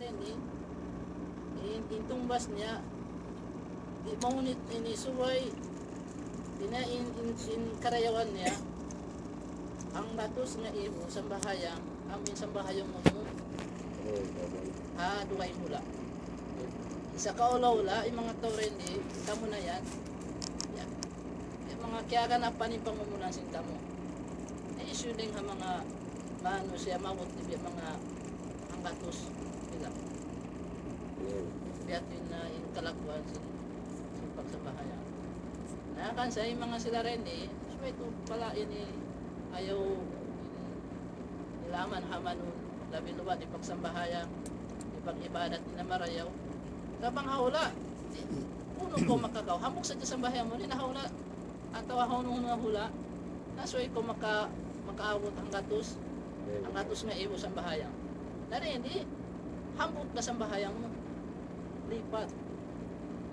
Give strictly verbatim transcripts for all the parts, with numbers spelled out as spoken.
Ini, in, in tungbas niya, di' mahunit ini subay, di' na in, in, in karayawan niya, hanggatus ngaibu sambahayang, amu in sambahayang mu, ha, duwa hula'. Sa' kaula-ula, in manga tau dayn di, kamu na yan. Ya. In manga kiyaganapan in pangumulan sin kamu. Na issue dayn ha manga manusiya' maabut di' biya' manga hanggatus sila. Biya' tuud na in kalakuan sin, sin pagsambahayang. Na kan sa' in manga sila dayn di, subay tuud pala ini ayaw ini ilaman hamanun, labi luba' di' pagsambahayang, di' pag-ibadat nila marayaw. Sa' bang ha hula', di', unu kaw makagaw, hambuuk sadja sambahayang mu, di' na ha hula', atawa ha unu-unu hula', na subay kaw maka-, makaabut hanggatus, hanggatus ngaibu sambahayang. Na dayn di, hambuuk na sambahayang mu. Lipat.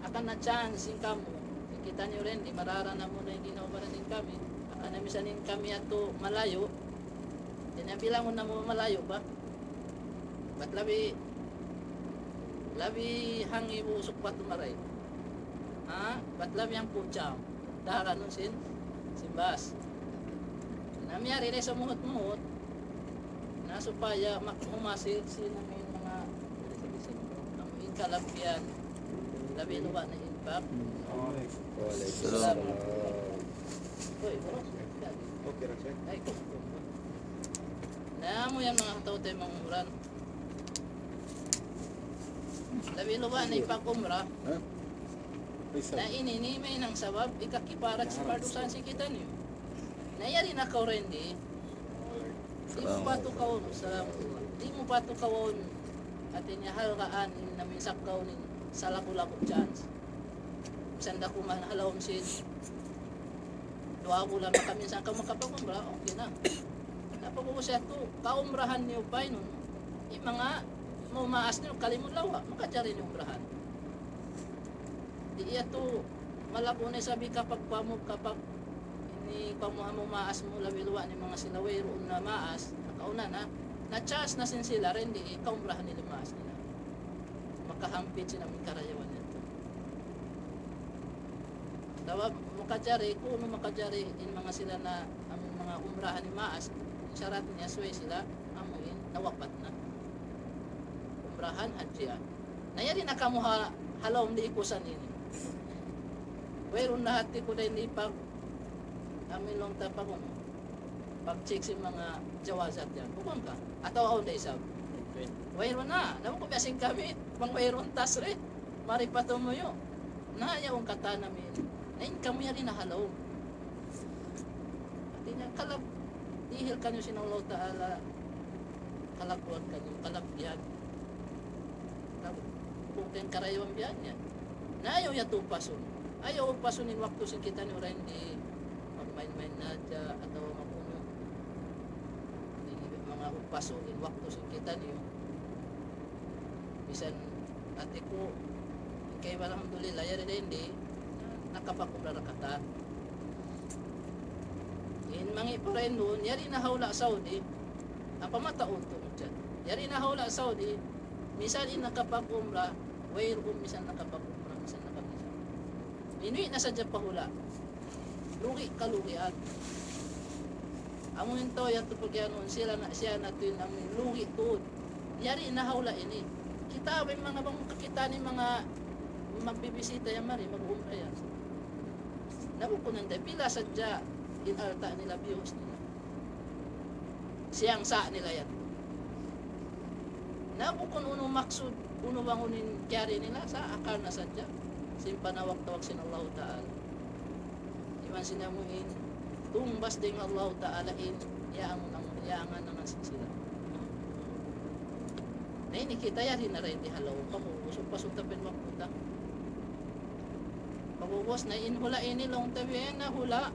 Hangkan na chance in kamu. Sin kitaniyu dayn di, marara na mu na in ginhawa-baran sin kami. Hangkan na misan in kami yadtu malayu'. Di' na bilangun na mu malayu' ba? Bat labi, labi hangibu usuk batu maray. Ha? Bat labi hangpu' jam. Daharan nun sin, sin bus. Na miyari da isab muhut-muhut. Na supaya mak-, humasil sin amu in manga, amu in kalabbihan. Labi luba' na in pag- Waalaikumsalam. Uy, bro. Okay ra, sir. Ay, na amu yan manga tau tay mangumulan. Labi luba' na in pag-umrah. Ha? Na ini, ini mahinang sabab hikakiparat sin pardusahan sin kitaniyu. Na yari na kaw dayn di. Di' mu pa tuud kawaun, salam. Di' mu pa tuud kawaun. Hati niya halgaan in naminsak kaw in salaku-laku chance. Misan da kuman ha lawm sin duwa bulan makaminsan kaw makapag-umrah, okay na. Na pag'ubus yadtu, kaumrahan niyu pa inun. In manga mumaas niyu, kalimut lawa, makajari niyu umrahan. Di' yadtu malaggu' na isab in kapag kuwan mu, kapag ini kuwan mu ha mumaas mu, labi luba' na in manga sila wayruun na maas, nakauna na, na-chance na sin sila, dayn di kaumrahan nila maas nila. Makahampit sin amu in karayawan yadtu. Sabab makajari, kunu' makajari in manga sila na amu in manga umrahan in maas, in sarat niya subay sila amu in nawapat na. Umrahan, hajjihan. Na yari na kamu ha, ha lawm di' ikusan ini. Wayruun na hati ku dayn di pag, amu in laung ta pag unu, pag-check sin manga jawazat yan. Bukun ka? Atawa awn da isab? Wayruun na. Na bukun biya' sin kami, bang wayruun tasrih, mari pa tumuyu'. Na yaun katan amu in. Na in kamu yari na ha lawm. Hati niya, kalab-, dihil kaniyu sin Allah Ta'ala, kalakuan kaniyu, kalabbihan. Kalab-, bukun karayawan biya' yan. Na ayaw yadtu upasun. Ayaw upasun in waktu sin kitaniyu dayn di magmain-main na hadja atawa mag-unu. Di' manga upasun in waktu sin kitaniyu. Misan hati ku, kay alhamdulillah, yari dayn di, nakapag-umrah na katan. In mangi' pa dayn duun, yari na ha hula' Saudi, apa mataud tuud dyan. Yari na ha hula' Saudi, misan in nakapag-umrah, wayruun misan nakapag-umrah, misan nakapag-umrah. Minuwi' na sadja pa hula'. Lugi' kalugian. Amu in tau yadtu pagiyanun, sila na, siya na tuud in amu in lugi' tuud. Yari na ha hula' ini. Kita' ba in manga bang kakita' ni manga magbibisita yan mari, mag-umrah yan. Na bukun na, pila sadja in alta' nila, biyuhus nila. Siyang sa' nila yan. Na bukun unu maksud, unu bang unu in kiyari nila, sa' akal na sadja. Sin panawag-tawag sin Allahu Ta'ala. Iban sin amu in, tungbas dayn ha Allahu Ta'ala in, iyangan, iyangan sin sila. Na ini kita yari na dayn di ha lawm, pag-ubus, pasunta pa in waktu ta. Pag-ubus na in hula' ini, laung ta biya' na hula',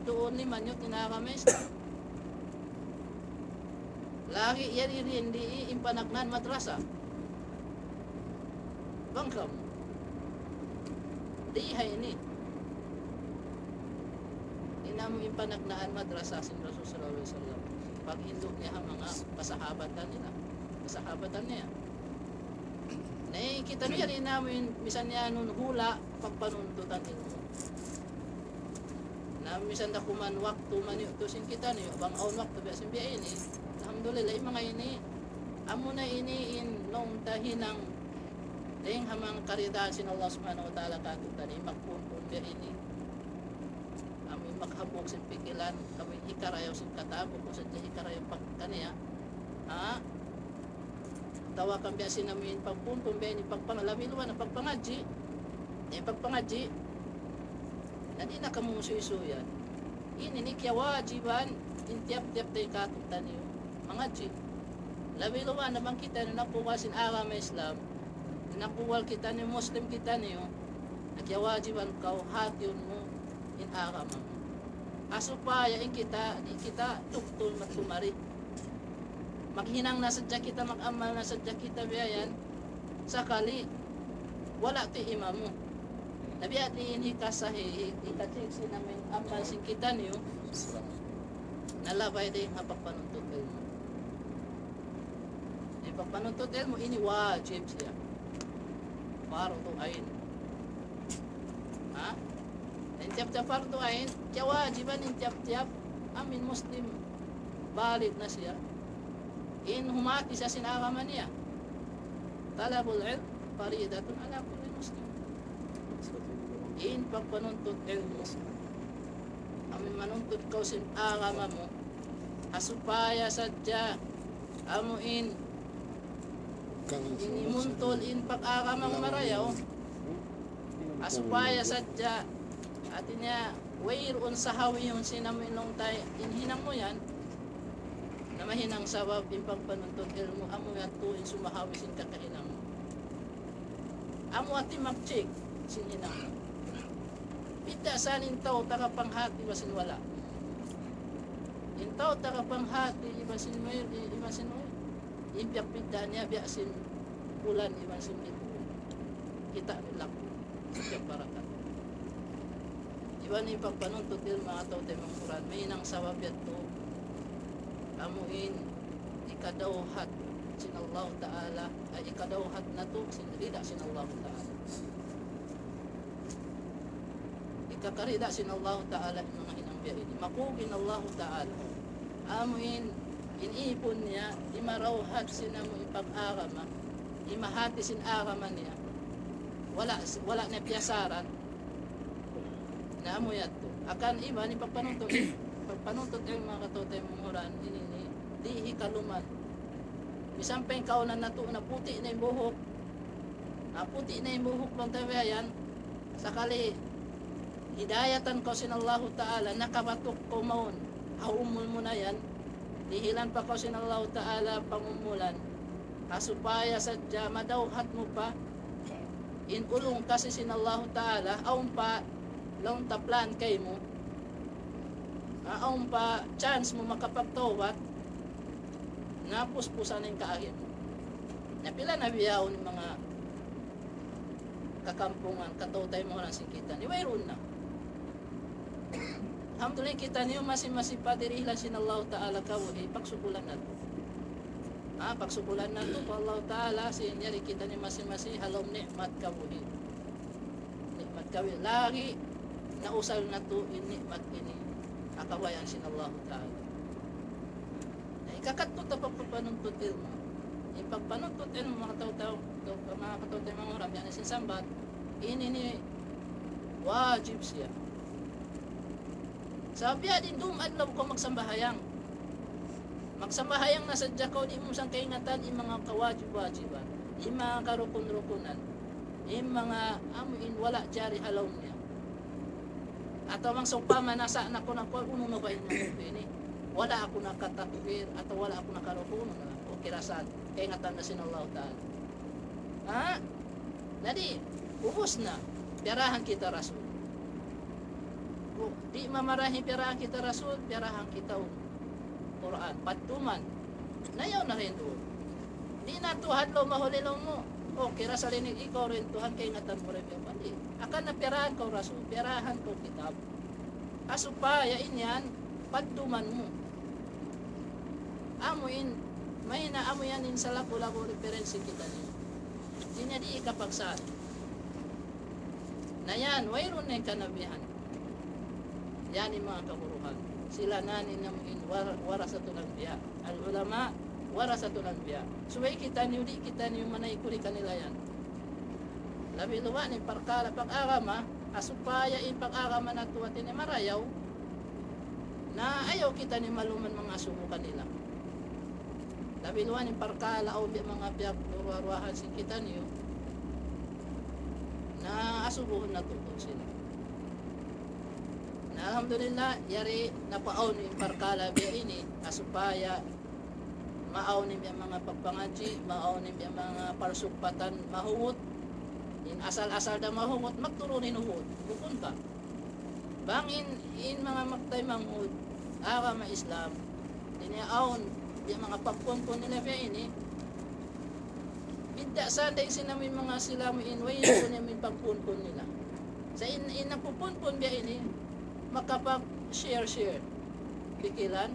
duun ni manyut in agama Islam. Lagi' yari dayn di in panagnaan madrasa. Bang kamu. Di' ha ini. In amu in panagnaan madrasa sin Rasul sallallahu alayhi wasallam. Paghindu' niya ha manga kasahabatan nila. Kasahabatan niya. Na in kitaniyu yari na amu in misan yan hula' pagpanuntutan ilmu'. Na misan da kuman waktu maniyu' tuud sin kitaniyu, bang awn waktu biya' sin biya' ini. Alhamdulillah, in manga ini, amuna ini in laung ta hinang dayn ha manga karidaan sin Allah Subhanahu wa Ta'ala kātu'niyu, magpunpun biya' ini. Amu in maghabuk sin pikilan, amu in hikarayaw sin katan, bukun sadja hikarayaw pagkaniya. Ha? Atawa kan biya' sin amu in pagpunpun, biya' ini pagpang-, labi luba na pagpangadji'. In pagpangadji', na di' na kamu suysuyan. Ini in kiyawajiban in tiyap-tiyap dayn kātu'niyu mangadji'. Labi luba na bang kitaniyu nakuwal sin agama Islam, nakuwal kitaniyu Muslim kitaniyu, na kiyawajiban kaw hātihun mu in agama mu. Ha supaya in kita, di' kita tuktul magkumari. Maghinang na sadja kita, mag-amal na sadja kita biya' yan. Sakali, wala' tuud imamu. Na biya' diin hikasahi, hi-, hikachik sin amu in amal sin kitaniyu, nalabay dayn ha pagpanuntut ilmu'. In pagpanuntut ilmu' ini wajib siya. Fardu ain. Ha? In tiyap-tiyap fardu ain, kiyawajiban in tiyap-tiyap amu in Muslim balig na siya. In humati siya sin agama niya. Talabul ilm faridatun ala kulli muslim. In pagpanuntut ilmu', amu in manuntut kaw sin agama mu, ha supaya sadja amu in, in imuntul in pag-agama mu marayaw, ha supaya sadja, hāti niya, wayruun sahawihun sin amu in laung ta in hinang mu yan, na mahinang sabab in pagpanuntut ilmu', amu yadtu in sumahawi sin kakahinang mu. Amu hāti magchik sin hinang mu. Bidda' sa in tau taga panghati iban sin wala'. In tau taga panghati iban sin way-, iban sin way-, in biya' bidda' niya biya' sin bulan iban sin bituun. Kita' nila ku. Biya' barakat. Iban in pagpanuntut ilmu', manga tau taymanghud, mahinang sabab yadtu, amu in hikadawhat sin Allah Ta'ala, ay hikadawhat natu' sin rida sin Allah Ta'ala. Hikakarida sin Allah Ta'ala in manga hinang biya' ini. Makug in Allah Ta'ala. Amu in, in ipun niya, di' marawhat sin amu in pag-agama, di' mahati sin agama niya. Wala', wala' niya piyasaran. Na amu yadtu. Hangkan iban in pagpanuntut, pagpanuntut ilmu', manga kataymanghuran, ini, ini, di' hikaluman. Misan pa in kaunan natu' na puti' na in buhuk. Na puti' na in buhuk bang tabihayan. Sakali hidayatan kaw sin Allahu Ta'ala, nakabatuk kaw mawn ha umul mu na yan. Dihilan pa kaw sin Allahu Ta'ala pangumulan. Ha supaya sadja madawhat mu pa in ulung kasi sin Allahu Ta'ala, awn pa laung ta plan kaymu, awn pa chance mu makapagtawbat, na puspusan in kaagi mu. Na pila na bihaun in manga kakampungan, kataw-taymanghuran sin kitaniyu, wayruun na. Alhamdulillah, kitaniyu masi-masi pa dirihilan sin Allahu Ta'ala kabuhi', pagsukulan natu'. Ha, pagsukulan natu' pa Allahu Ta'ala, sin yari kitaniyu masi-masi ha lawm ni'mat kabuhi'. Ni'mat kabuhi'. Lagi' nausal natu' in ni'mat ini ha kabayaan sin Allahu Ta'ala. Na, hikakadtu ta pa pagpanuntut ilmu'. In pagpanuntut ilmu', manga kataw-taymanghuran, manga kataw-taymanghuran, biya' na sin sambat, ini ini wajib siya. Sabab biya' diin dum adlaw kaw magsambahayang. Magsambahayang na sadja kaw, di' mu sa kaingatan in manga kawajib-wajiban, in manga karukun-rukunan, in manga amu in wala' jari ha lawm niya. Atawa bang sawpama nasa' na kaw na kuwan, unu na ba in ini? Wala' aku nakatakbir, atawa wala' aku nakarukun, okay ra sa, kaingatan na sin Allahu Ta'ala. Ha? Na di', ubus na. Piyarahan kita Rasul. Ku-, di' mamarahi piyarahan kita Rasul, piyarahan kita Qur'an. Padduman. Na yaun na rin duun. Di' na tuud laung mahuli laung mu, okay ra sa ini, ikaw ra in Tuhan, kaingatan mu ra in biya' yan. Di'. Hangkan na piyarahan kaw Rasul, piyarahan kaw kitab. Ha supaya in yan, padduman mu. Amu in, mahina amu yan in salaku-laku reference kitaniyu. Di' niya di' ikapagsad. Na yan, wayruun na in kanabihan. Yan in manga kaguruhan. Sila na in amu in war-, warasatul anbiya. Al-ulama warasatul anbiya. Subay kitaniyu, di' kitaniyu manaykud kanila yan. Labi luwa' in parkala' pag-agama, ha supaya in pag-agama natu' hati niya marayaw, na ayaw kitaniyu maluman mangasubu kanila. Labi luwa' in parkala' awn biya' manga piyagduwa-duwahan sin kitaniyu, na asubuhun natu' sila. Na alhamdulillah, yari napaawn in parkala' biya' ini, ha supaya maawn in biya' manga pagpangadji', maawn in biya' manga parsugpatan mahugut, in asal-asal da mahugut, magturun in hugut. Bukun ka. Bang in, in manga magtaymanghud agama Islam, di' niya awn, di' manga pagpunpun nila biya' ini, bidda' sa dayn sin amu in manga sila amu in way na amu in pagpunpun nila. Sa' in, in nagpupunpun biya' ini, makapag-share-share pikilan,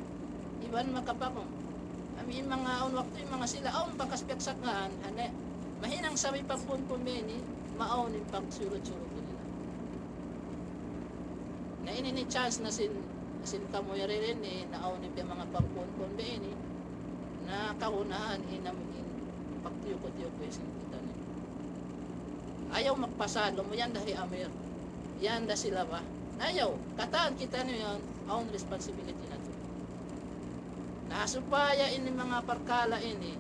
iban makapag-, amu in manga awn waktu in manga sila, awn bakas piyagsakaan, hangkan, mahinang sabab pagpunpun biya' ini, maawn in pagsurut-surut nila. Na ini in chance na sin, sin kamu yari ini, na awn in biya' manga pagpunpun biya' ini, na kagunahan in amu in pagtiyuku-tiyuku sin kitaniyu. Ayaw magpasad, laung mu yan da hi Amir. Yan da sila ba? Ayaw, katan kitaniyu yan, awn responsibility natu'. Na ha supaya ini manga parkala' ini,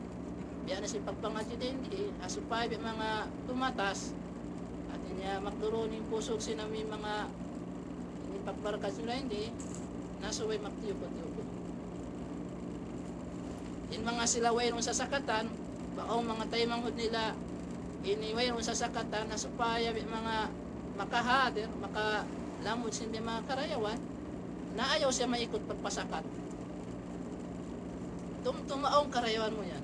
biya' na sin pagpangadji' dayn di, ha supaya biya' manga tumatas, hati niya magturun in kusug sin amu in manga ini pagbarakat nila ini, na subay magtiyuku-tiyuku. In manga sila wayruun sasakatan, bang awn manga taymanghud nila, ini wayruun sasakatan, na supaya biya' manga makahadir, makalamud sin biya' manga karayawan, na ayaw siya maikut pagpasakat. Tumtuma awn karayawan mu yan.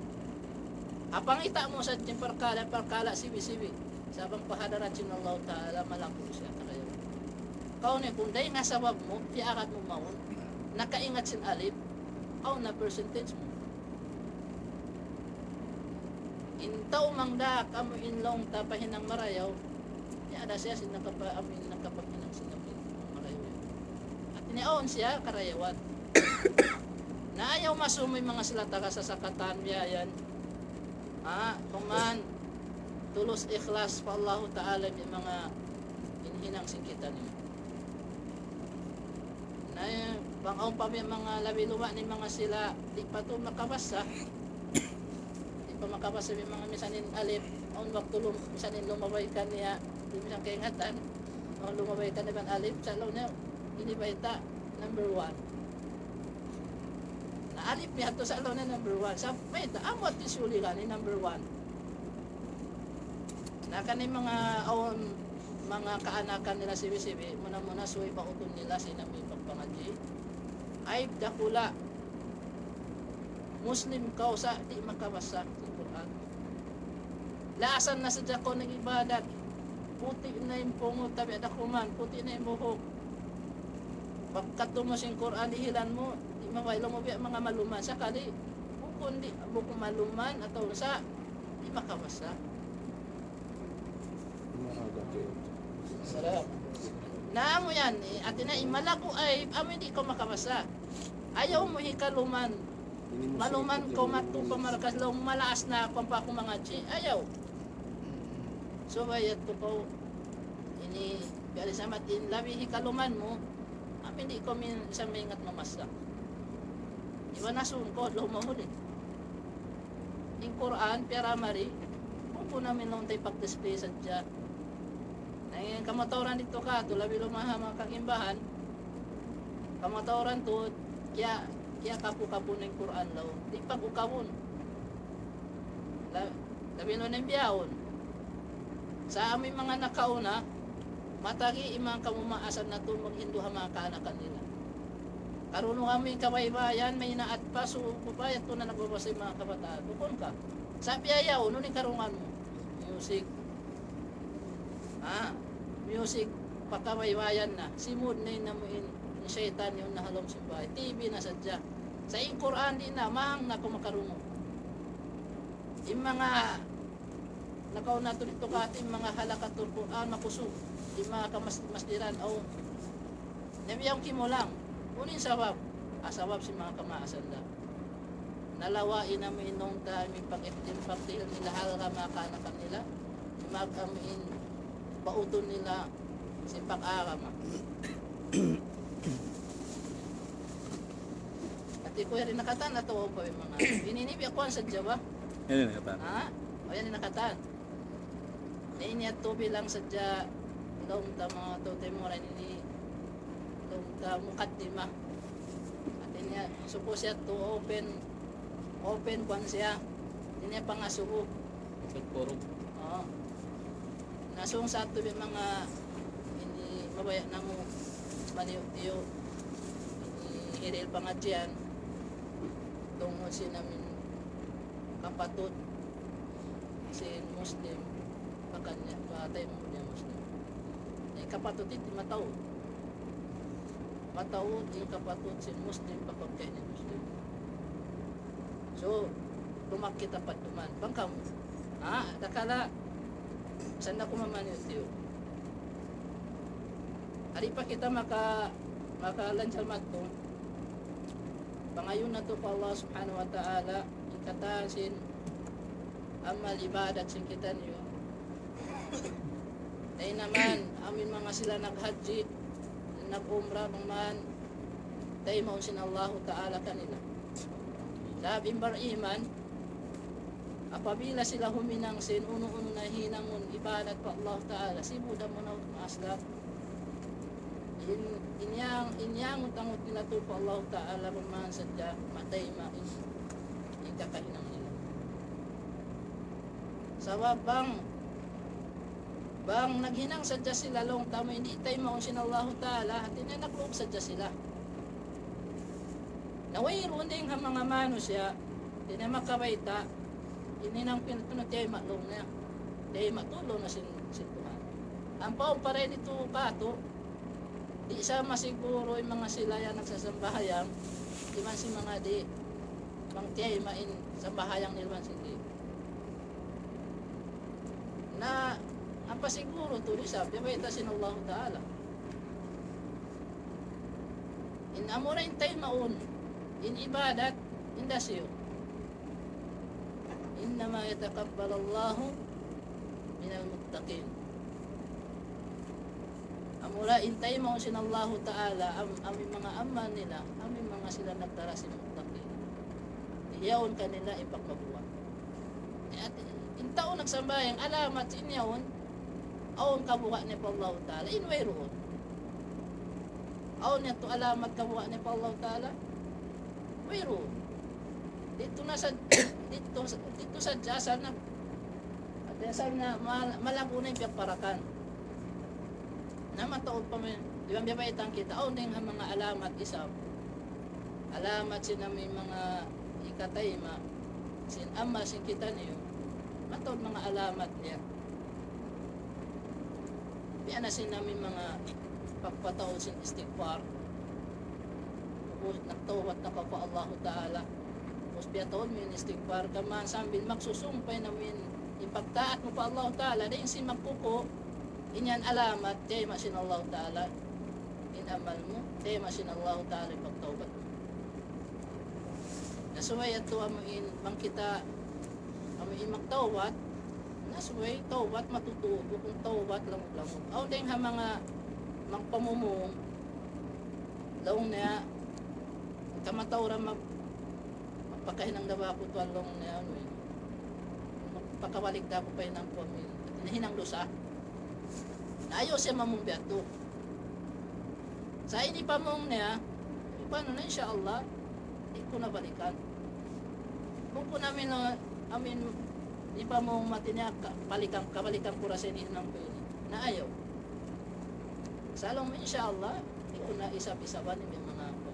Apangita' mu sa in parkala', parkala' sibi-sibi. Sa' bang pa hadarat sin Allah Ta'ala, malaggu' siya karayawan. Kaw ni kung dayn ha sabab mu, piyaagad mu mawn, nakaingat sin alif, awn na percentage mu. In tau mangdaak amu in laung ta pa hinang marayaw, ya ada siya sin nakapa-, amu in nakapaghinang sin amu in marayaw. Hati niya awn siya karayawan. Na ayaw masumu in manga sila taga sasakatan biya' yan. Ah, kuman, tulus ikhlas pa Allahu Ta'ala in manga hinang sin kitaniyu. Na, bang awn pa biya' manga labi luwa' in manga sila, di' pa tuud makabasa. Di' pa makabasa biya' manga misan in alif, awn waktu lum-, misan in lumabay kaniya, di' misan kaingatan, awn lumabay kaniya bang alif, sa' laung niya, ini bayta', number one. Na alif niya tu sa' laung niya number one. Sa' bayta', amu at siyuli kani number one. Na kani manga awn, manga kaanakan nila sibi-sibi, muna-muna subay bautun nila sin amu in pagpangadji'. Aib dakula', Muslim kaw sa' di' makabasa sin Qur'an. Laasan na sadja kaw nag-ibadat, puti' na in pungut, tabi' da kuman, puti' na in buhuk. Pagkadtu mu sin Qur'an, dihilan mu, di' mabaya', laung mu biya' manga maluman. Sakali, bukun di', bukun maluman, atawa sa', di' makabasa. Salam. Na amu yan, eh, hati niya in malaggu' aib, amu di' kaw makabasa. Ayaw mu hikaluman. Maluman kaw madtu pa markas, laung mu malaas na aku ampa aku mangadji'. Ayaw. Subay yadtu kaw, ini, biya' di sa matin, labi hikaluman mu, amu di' kaw min-, sa maingat mamassa. Iban asun kaw, laung mahuli. In Qur'an, piyara mari, bukun amu in laung ta in pag-display sadja. Na in kamatauran didtu katu', labi lumaha manga kagimbahan, kamatauran tuud, kiya-, kiyakapu-kapu na in Qur'an laung. Di' pag-ukabun. La-, labi na in bihaun. Sa' amu in manga nakauna, matagi in manga kamumaasan natu' maghindu' ha manga kaanakan nila. Karungugan mu in kabaybayan, maynaat pa, sugu pa, yadtu na nagbabasa in manga kabataan. Bukun ka. Sa' biya' yaun, unu in karungugan mu? Music. Ha? Music, pakabaybayan na. Simud na in amu in, in saytan yaun na ha lawm sin bāy. T V na sadja. Sa' in Qur'an di' na, mahang na kaw makarungug. In manga Nakauna tuud didtu katu' in manga halaqatul Qur'an makusug, di' manga kamas-, masjidan, awn. Na biya' yan kimulang. Unu in sabab? Ah, sabab sin manga kamaasan da. Nalawa' in amu in long time in pag-, in pagdihil nila ha agama kanakan nila. Mag-, amu in bautun nila sin pag-agama. Hati ku, yari na katan atawa pa in manga. Ini ini biya' kuwan sadja ba? Yari na katan. Ha? O, yari na katan. Na ini yadtu bilang sadja laung ta manga tau Timor ini, laung ta mukaddimah. Hati niya, supposed to open, open kuwan siya. Hati niya pangasubu. Open forum. Oo. Na sung sa yadtu biya' manga ini mabaya' namu' maniyu'-tiyu'. Ini hirihil pangadjian. Tungud sin amu in kapatut sin Muslim, pakaniya, patay mu niya Muslim. In kapatut ini mataud. Mataud in kapatut sin Muslim, pakaniya Muslim. So, lumak kita pa duman. Bang kamu, ha, dakala', sanda ku mamaniyu'-tiyu'. Di' pa kita maka-, makalanjal madtu. Pangayuun natu' pa Allah Subhanahu wa Ta'ala, in katan sin amal ibadat sin kitaniyu. Dayn ha manga, amu in manga sila naghajji, nag-umrah, bang man, taymaun sin Allahu Ta'ala kanila. Sabab in bar-iman, apabila sila huminang sin unu-unu na hinangun ibadat pa Allah Ta'ala, sibu' da munaut maas da. In, in yang, in yang utang-ut nila tuud pa Allah Ta'ala, bang man sadja matayma' in, in kakahinang nila. Sabab bang, bang naghinang sadja sila laung ta amu in di' taymaun sin Allahu Ta'ala, hati niya nagluug sadja sila. Na wayruun dayn ha manga manusiya', di' na makabayta', ini nang pinatuna tiyayma' laung niya. Tiyayma' tuud laung niya sin, sin Tuhan. Ampa awn pa dayn didtu katu', di' sa masiguru in manga sila yan nagsasambahayang, iban sin manga di', bang tiyayma' in sambahayang nila iban sin di'. Na, ampa siguru tuud isab, biya' bayta' sin Allahu Ta'ala. In amura in taymaun, in ibadat, in dasiyu. إنما يتقبل الله من المتقين. Amura in taymaun sin Allahu Ta'ala, am-, amu in manga amal nila, amu in manga sila nagdara sin muttaqin. Yaun kanila in pagkabuga'. At in tau nagsambahayang alamat sin yaun, awn kabuga' niya pa Allahu Ta'ala, in wayruun. Awn yadtu alamat kabuga' niya pa Allahu Ta'ala, wayruun. Didtu na sa, didtu, didtu sadja asal na, asal na mal-, malaggu' na in piyagparakan. Na mataud pa man, di' ba biya' baytaan kita, awn dayn ha manga alamat isab. Alamat sin amu in manga hikatayma', sin amal sin kitaniyu, mataud manga alamat niya. Biya' na sin amu in manga pagpataud sin istighfar. Ubus nagtawbat na kaw pa Allahu Ta'ala. Ubus piyataud mu in istighfar, kaman sambil magsusung pa in amu in pagtaat mu pa Allahu Ta'ala, dayn sin magkuku', in yan alamat, tayma' sin Allahu Ta'ala in amal mu, tayma' sin Allahu Ta'ala in pagtawbat mu. Na subay yadtu amu in bang kita, amu in magtawbat, na subay tawbat matutuud, bukun tawbat lamud-lamud. Awn dayn ha manga magpamumung, laung niya, kamatauran mag-, magpakahinang da ba aku tuwan laung niya, unu in, magpakabalik da aku pa hinang ku amu in, nahinang dusa. Na ayaw siya mamung biya' tu. Sa' ini pamung niya, paano na, insya Allah, di' ku na balikan. Bukun amu in, amu in, ini pamung mati niya, ka-, balikan, kabalikan ku ra sa ini hinang ku ini. Na ayaw. Sa' laung, insya Allah, di' ku na isab-isaban in manga aku.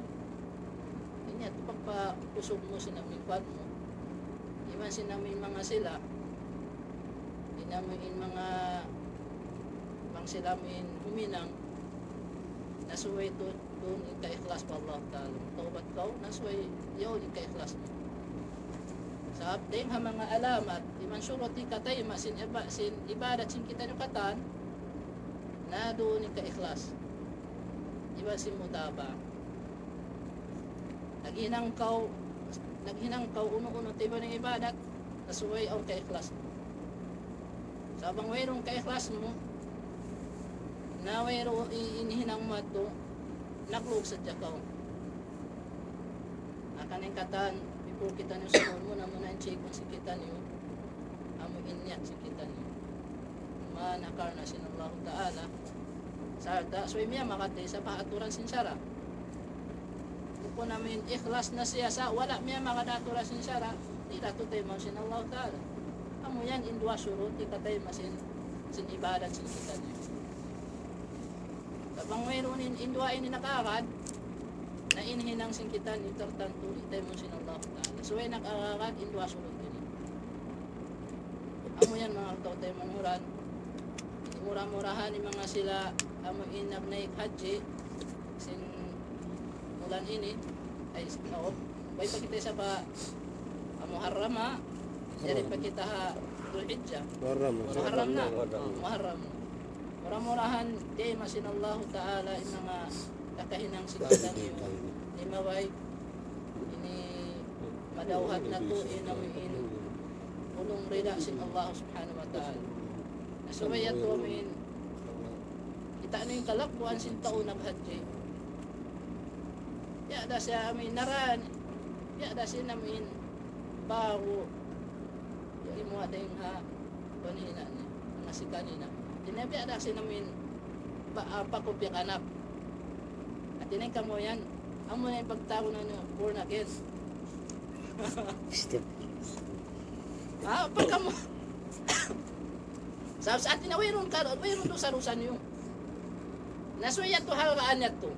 Ini yadtu pagpakusug mu sin amu in kuwan mu. Iban sin amu in manga sila, in amu in manga bang sila amu in huminang, na subay tu-, tuud in kaikhlas pa Allah Ta'ala. Tawbat kaw, na subay yaun in kaikhlas mu. Sabab dayn ha manga alamat, iban shurut hikatayma' sin iba-, sin ibadat sin kitaniyu katan, na duun in kaikhlas. Iban sin mutaba'. Naghinang kaw, naghinang kaw unu-unu tiba' in ibadat, na subay awn kaikhlas mu. Sa' bang wayruun kaikhlas mu, na wayruun i-, in hinang mu yadtu, naglug sadja kaw. Hangkan in katan, before kitaniyu suhul, muna-muna in check-un sin kitaniyu, amu in niyat sin kitaniyu. Bang akarna' sin Allahu Ta'ala, sarta' subay miyamagad da isab ha aturan sin sara'. Bukun amu in ikhlas na siya sa' wala' miyamagad ha aturan sin sara', di' da tuud taymaun sin Allahu Ta'ala. Amu yan in duwa shurut hikatayma' sin, sin ibadat sin kitaniyu. Sa' bang wayruun in, in duwa ini nakaagad, na in hinang sin kitaniyu tartantu di' taymaun sin Allahu Ta'ala. Subay nakaagad in duwa shurut ini. Amu yan manga tau taymanghud. Mura-murahan in manga sila amu in nagnaik hajji sin bulan ini, ay, sin, oo. Way pa kita isab ha Muharram, ha? Yari pa kita ha Dhul Hijjah. Muharram. Muharram na. Muharram. Muharram na. Mura-murahan, taymaun sin Allahu Ta'ala in manga nakahinang sin kitaniyu. Limabay, ini madawhat natu' in amu in ulung rida sin Allah Subhanahu wa Ta'ala. Na subay yadtu amu in, kita' niyu in kalagguan sin tau naghajji. Biya' da siya amu in naran, biya' da siya amu in ba'gu, di' mu ading ha, kuwan hina niya, manga sikan hina. Di' na biya' da siya amu in, pa, ah, pakupyak anak. Hati niya kamu yan, amu na in pagtawagun niyu, born again. Stop. Ah, pagka mu-, sa, sa' hati niya wayruun ka, wayruun dusa-dusa niyu. Na subay yadtu halgaan yadtu.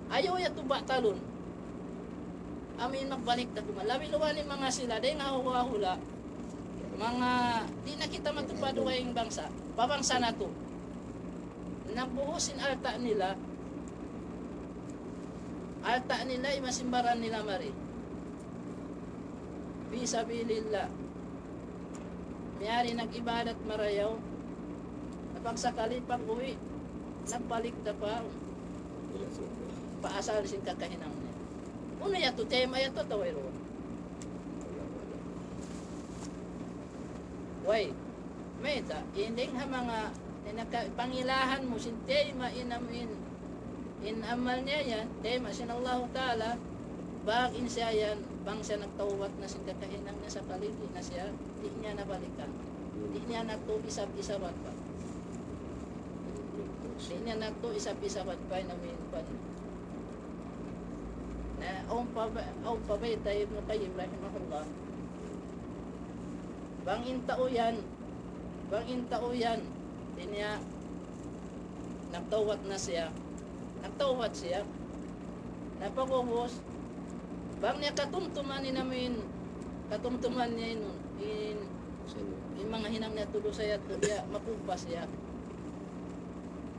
Ayaw yadtu batalun. Amu in magbalik da kuman. Labi-labi in manga sila, dayn ha hula-hula. Manga, di' na kita matupad dugaing bangsa. Pabangsa natu'. Nagbuhus in alta' nila. Alta' nila, iban sin baran nila mari. Fi sabilillah. Miyari nag-ibadat marayaw. Na pagsakali pag-uwi', nagbalik da pa, pa asal sin kakahinang niya. Unu yadtu, taymaun yadtu atawa wayruun? Way. Mayta', in dayn ha manga, in naka-, pangilahan mu sin taymaun in amu in, in amal niya yan, taymaun sin Allahu Ta'ala, bang in siya yan, bang siya nagtawbat na sin kakahinang niya sakali, di' na siya, di' niya na balikan. Di' niya na tuud isab-isaban pa. Di' niya na tuud isab-isaban pa in amu in kuwan. Na, awn pa ba-, awn pa bayta' hi Ibn Qayyim rahimahullah. Bang in tau yan, bang in tau yan, di' niya, nagtawbat na siya. Nagtawbat siya. Na pag'ubus, bang niya katumtuman in amu in, katumtuman niya in, in, in manga hinang niya tuud sa yadtu, biya' makupas siya.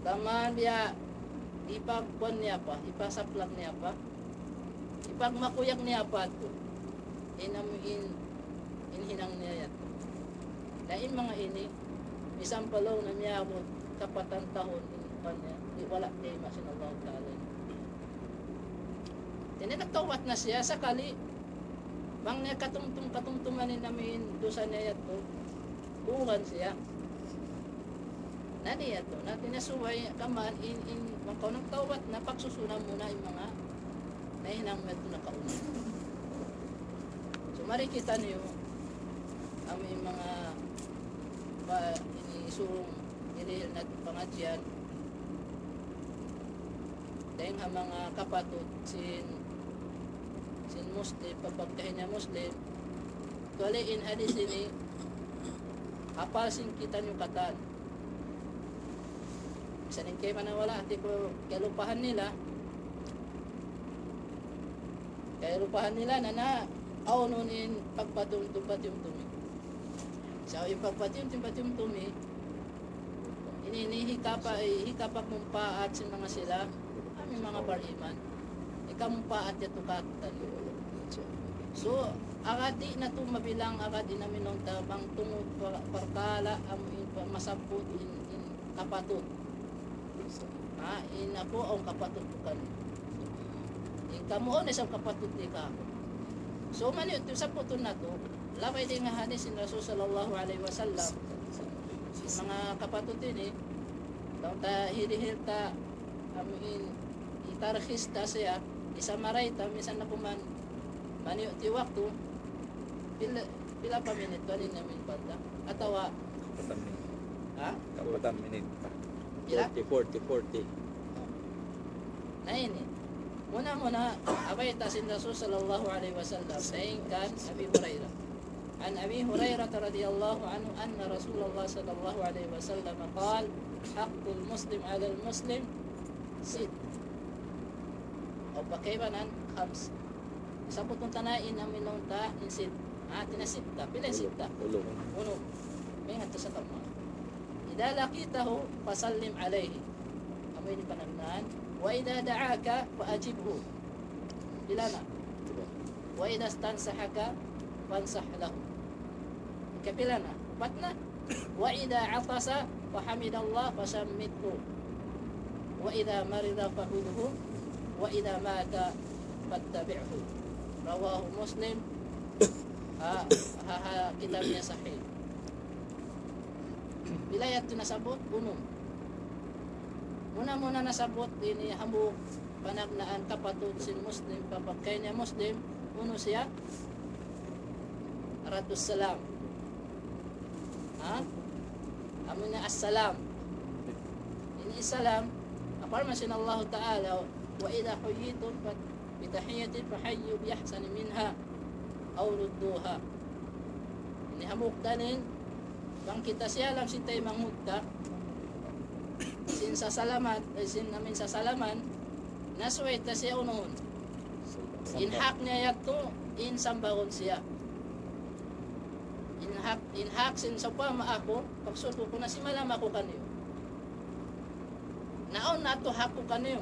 Taman biya' hipagkuwan niya pa, hipasaplag niya pa. Hipagmakuyag niya pa yadtu. In amu in, in hinang niya yadtu. Na in manga ini, misan pa laung na miyabut kapatan tahun in kuwan niya, di' wala' taymaun sin Allahu Ta'ala. Di' na nagtawbat na siya, sakali, bang niya katumtum-, katumtuman in amu in dusa niya yadtu, bulan siya. Na di' yadtu, na di' na subay, kaman in, in, bang kaw nagtawbat na, pagsusunan mu na in manga nahinang mu yadtu nakauna. So, mari kitaniyu, amu in manga, pa, ini surung, ini na pangadjian, dayn ha manga kapatut sin, sin Muslim, pagpagkahi niya Muslim, tuwali in hadith ini, hapal sin kitaniyu katan. Misan in kayman wala', hati ku kalupahan nila. Kalupahan nila na, na, awn in pagpatumtum-patumtumi. So, in pagpatumtum-patumtumi, ini, ini hikapa-, hikapagmumpaat sin manga sila, amu in manga bariman. Hikamumpaat yadtu katan. So, agad di' natu' mabilang, agad in amin laung ta bang tungud pa-, parkala' amu in pa-, masabbut in, in kapatut. Ha, in aku awn kapatut ku kaniya. In kamu awn isab kapatut di' kāku'. So, maniyu' tu sabbutun natu', labay dayn ha hadis sin Rasul sallallahu alayhi wasallam. In manga kapatut ini, laung ta hirihil ta, amu in, itarkhis ta siya, isamaray ta, misan na kuman, maniyu' ti waktu, pila, pila pa minit, tuwan in amin banda. Atawa, Kapatan minit. Ha? Kapatan minit. Pila? Forty, forty, forty. Na ini. Muna-muna, bayta' sin Rasul sallallahu alayhi wasallam, dayn kan Abi Hurairah. عن أبي هريرة رضي الله عنه أن رسول الله صلى الله عليه وسلم قال: حق المسلم على المسلم ست. Aw pa kaibanan, khams. Sabbutun ta na in amin laung ta, in sit-, ah, hāti niya sitta. Pila in sitta? Unum. Unum. Maingat ta sa tama. إذا لقيته فسلم عليه. Amu ini panagnaan. وإذا دعاك فأجبه. Pila na? وإذا استنصحك فانصح له. Kapila na? Upat na? وإذا عطس فحمد الله فشمته، وإذا مرض فعده، وإذا مات فاتبعه. رواه مسلم. Ha, ha, ha, kitab niya Sahih. Pila yadtu nasabbut? Unum. Muna-muna nasabbut ini hambuuk panagnaan kapatut sin Muslim, pa pagkahi niya Muslim, unu siya? Raddus salam. Ha? Amu na assalam. Ini salam, parman sin Allah Ta'ala, وإذا حييتم بتحية فحيوا بأحسن منها أو ردوها. Ini hambuuk dalil, bang kita siyalam sin taymanghud ta, sin sasalamat, eh, sin amin sasalaman, na subay ta siya unuhun. In hak niya yadtu, in sambagun siya. In hak, in hak sin sawpama aku, pagsud ku na simalam aku kaniyu. Na awn na yadtu hak ku kaniyu.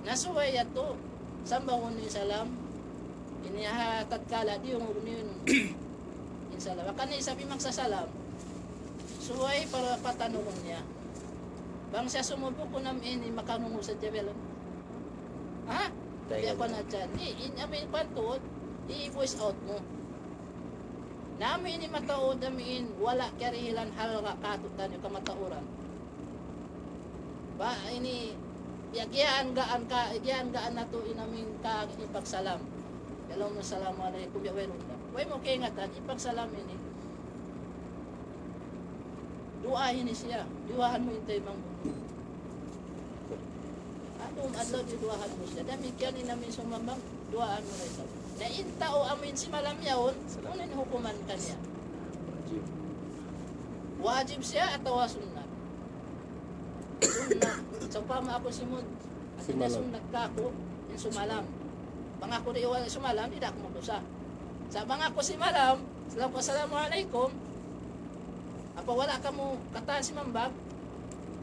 Na subay yadtu, sambagun in salam, ini ha tatkala diyungug niyu in salam. Hangkan isab in magsasalam, subay para patanugun niya. Bang siya sumubuk, kunam ini makanungu sa jabel. Ha? Biya' pa na dyan. Di', in, amin, pantuod, i-voice out mu. Na amu ini mataud, amu in wala' kiyarihilan halga' kātu'niyu kamatauran. Ba, ini, ya, giyaan-gaan ka, giyaan-gaan natu' in amin ka, ipagsalam. Hello, assalamu alaykum, ya, wayruun na. Way mu kaingatan, ipagsalam ini. Duwaa ini siya. Duwaahan mu in taymanghud mu. Atum adlaw di duwaahan mu siya. Damikkiyan in amin sumambung, duwaahan mu na isab. Na in tau amu in simalam yaun, unu in hukuman kaniya? Wajib siya atawa sunnat? Sunnat. Sawpama aku simud, hāti niya sunnat kāku' in sumalam. Bang aku di' wala' sumalam, di' da aku magdusa. Sa' bang aku simalam, salam, assalamu alaykum. Apa wala' kamu katan simambag,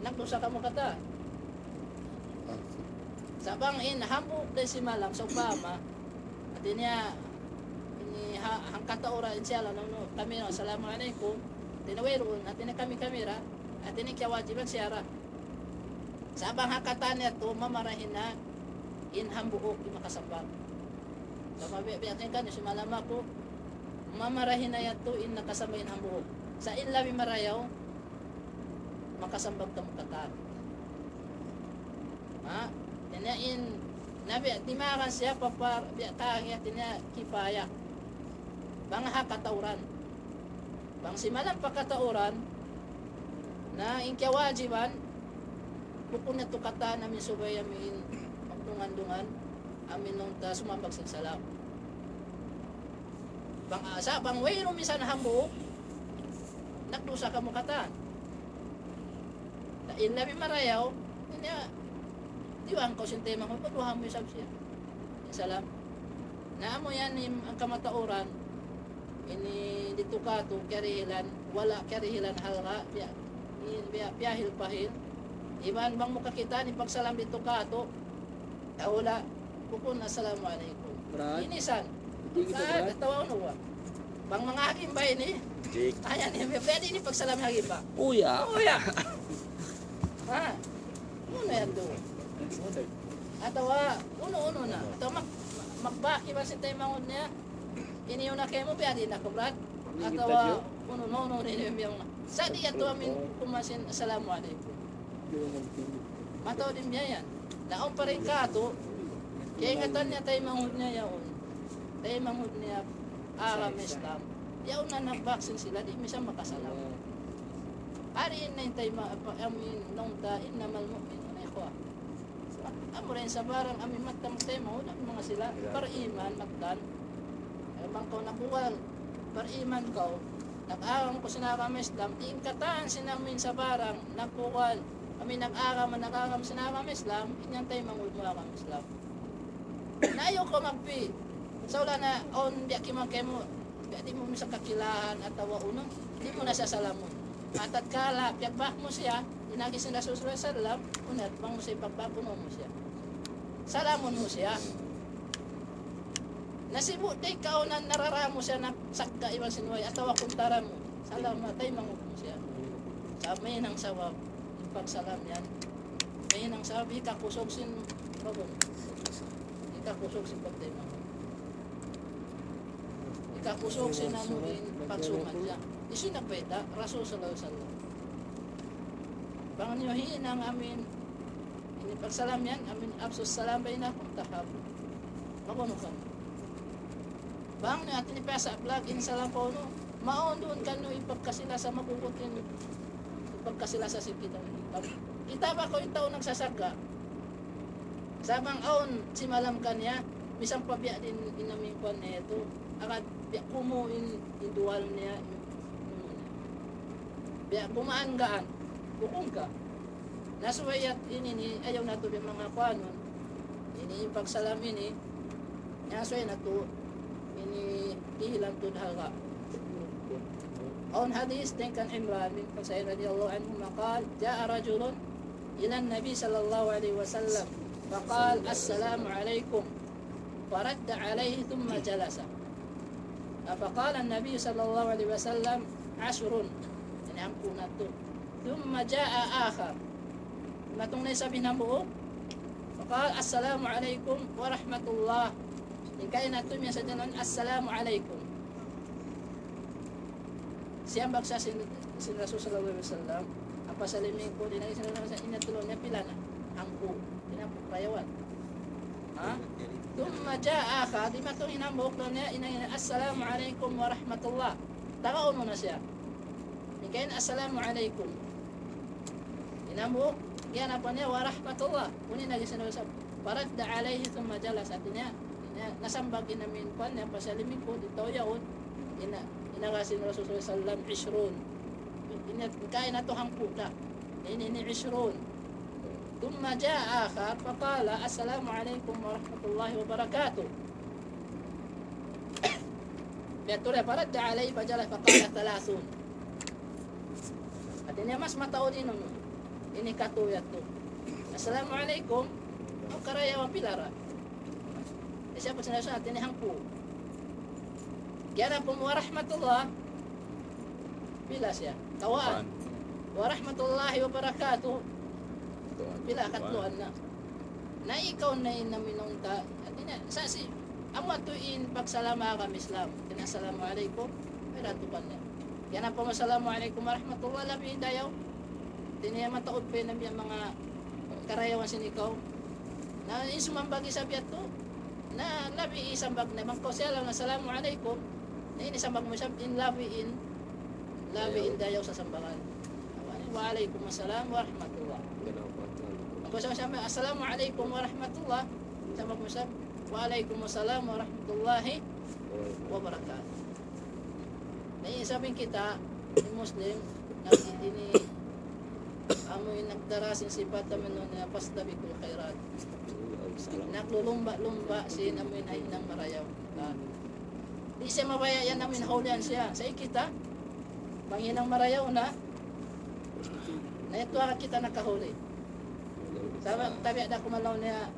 nagdusa kamu katan. Sa' bang in hambuuk da simalam, sawpama, hāti niya, ini ha-, hangkatauran in siya laung, no, kami, assalamu alaykum. Hāti niya wayruun, hāti niya kami-kami ra, hāti niya kiyawajiban siya ra. Sa' bang ha katan yadtu, mamarahi na in hambuuk di' makasambag. Sa' mabiya'-biya' kaniyu simalam aku, mamarahi na yadtu in nakasambag in hambuuk. Sa' in labi marayaw, makasambag kamu katan. Ha? Hāti niya in, na biya' dimagan siya pa par-, biya' kaya, hāti niya kifaya. Bang ha katauran. Bang simalam pa katauran, na in kiyawajiban, bukun na tu katan amu in subay amu in magdungan-dungan, amu in laung ta sumambag sin salam. Bang, ah, sa' bang wayruun misan hambuuk, nagdusa kamu katan. Na in labi marayaw, ini, ah, diyuwaan kaw sin taymanghud, paduwaahan mu isab siya in salam. Na amu yan in, in kamatauran, ini didtu katu', kiyarihilan, wala' kiyarihilan halga', biya', i-, biya', piyahil-pahil. Iban bang mu kakitaan in pagsalam didtu katu', awla, bukun, "Assalamu alaykum." Ini san. Di' kita Sa' berat. Katawa unu ba? Bang manga hagimba ini. Dik. Ayan, ini, pwede ini pagsalam hagimba. Uya. Uya. Ha? Unu yan tu? Atawa, unu, unu na. Atawa mag-, magbaki ba sin taymanghud niya? Ini una kaymu, pwede na, kumrad. Atawa, unu, no, no, ini yung na. Sa' di' yadtu amin kumasin, "Assalamu alaykum." Mataud in biya' yan. Na awn pa rin katu', kaingatan niya taymanghud niya yaun. Taymanghud niya agama Islam. Yaun na nagbaksin sila, di' misan makasalam. Ari in na in tayma-, apa, amin, nung ta, إنما المؤمنون إخوة. Amura in sabarang amin mattan taymanghud, amin manga sila, bariman, mattan. Bang kaw nakuwal, bariman kaw, nag-agama kaw sin agama Islam, in katan sin amin sabarang, nakuwal, amin nag-agama, nag-agama sin agama Islam, in yan taymanghud mu agama Islam. Na ayaw kaw magpi. Sa' wala' na, awn biya' kiman kaymu, biya' di' mu misan kakilahan atawa unu, di' mu na siya salamun. Matatkala, piyagbak mu siya, in agi sin Rasul sallallahu alayhi wasallam, unu, bang mu siya ipagbak, unu mu siya. Salamun mu siya. Na sibu' di' kaw na nararamu siya na sagga iban sin way, atawa kuntara mu. Salamat, taymanghud mu siya. Sa' mahinang sabab, pagsalam yan. Mahinang sabab, hikakusug sin, bagun. Hikakusug sin pagtaymanghud. Hikakusug sin amu in pagsumat niya. Hisiyu in nagbayta'? Rasul sallallahu alayhi wasallam. Bang niyu hinang amin, ini pagsalam yan, amin أفشوا السلام بينكم تحابوا. Mag-unu kamu? Bang niyu hati niyu piyasablag in salam kaw nu, mawn duun kaniyu hipagkasi-lasa, magugut in hipagkasi-lasa sin kita. Kita ba kaw in tau nagsasagga? Sa' bang awn simalam kaniya, misan pa biya' diin in amin kuwan niya yadtu. Agad biya' kumu' in, in duwal niya, in, in, biya' kumaan gaan. Bukun ka. Na subay yadtu ini, ini, ayaw natu' biya' manga kuwanun. Ini, pagsalam ini, na subay natu', ini, dihilan tuud halga'. Awn hadith, dayn kan Imran bin Husayn radiyallahu anhuma قال: جاء رجل إلى النبي صلى الله عليه وسلم فقال: السلام عليكم، فرد عليه ثم جلس. فقال النبي صلى الله عليه وسلم: عشر. Ini hangpu' na tuud. ثم جاء آخر. Dimatung na isab in hambuuk. فقال: السلام عليكم ورحمة الله. In kaina tuud miyan sa jalan, "Assalamu alaykum." Siyambag sa sin, sin Rasul sallallahu alayhi wasallam, apa salimin ku, di' na sin Rasul, in tulun niya pila na, hangpu', di' na hangpu' karayawan. Ha? ثم جاء آخر, dimatung in hambuuk laung niya, in, in, "Assalamu alaykum wa rahmatullah." Taga unu na siya? In kaina, "Assalamu alaykum." In hambuuk, giyan apa niya, "Wa rahmatullah." Unu in agi sin Rasul. فرد عليه ثم جلس. Hati niya, niya, nasambag in amin kuwan niya, pasal limingkud, in tau yaun, ina-, in agi sin Rasul sallallahu alayhi wasallam, عشرون. In, in kaina tuud hangpu' da. Ini, ini عشرون. ثم جاء آخر فقال: السلام عليكم ورحمة الله وبركاته. Biya' tuud, فرد عليه فجلس فقال: ثلاثون. Hati niya mas mataud in unu. Ini katu' yadtu. Assalamu alaykum. Aw karayawan pila ra. Di' siya pagsinasya, hati niya hangpu'. Kaya na pun wa rahmatullah. Pila siya? Kawaan. Wa rahmatullahi wa barakatuh. Pila, katluan na. Na ikaw na in naminung ta, hati niya, sa' si, amu yadtu in pagsalam ha agama Islam. Hati niya, "Assalamu alaykum." Ay, ratu pa niya. Yan ang pama, "Assalamu alaykum wa rahmatullah," labi in dayaw. Hati niya, mataud pa in manga karayawan sin ikaw. Na in sumambag isab yadtu, na labi isambag na, bang kaw siya laung, "Assalamu alaykum." Na in isambag mu isab, in labi in, labi in dayaw sa sambagan. "Wa alaykum assalam wa rahmatullah." Bang kaw siya, "Assalamu alaykum wa rahmatullah." Sambag mu isab, "Wa alaykum assalam wa rahmatullahi wa barakatuh." Na in isab in kita, in Muslim, nag-, ini, amu in nagdara sin sipat amu in فاستبقوا الخيرات. Naglulumba-lumba sin amu in hinang marayaw. Ah. Di' siya mabaya' yan amu in hawlian siya. Sa' in kita, bang hinang marayaw na, na yadtu kita nakahuli. Sabab tabiat da kuman laung niya,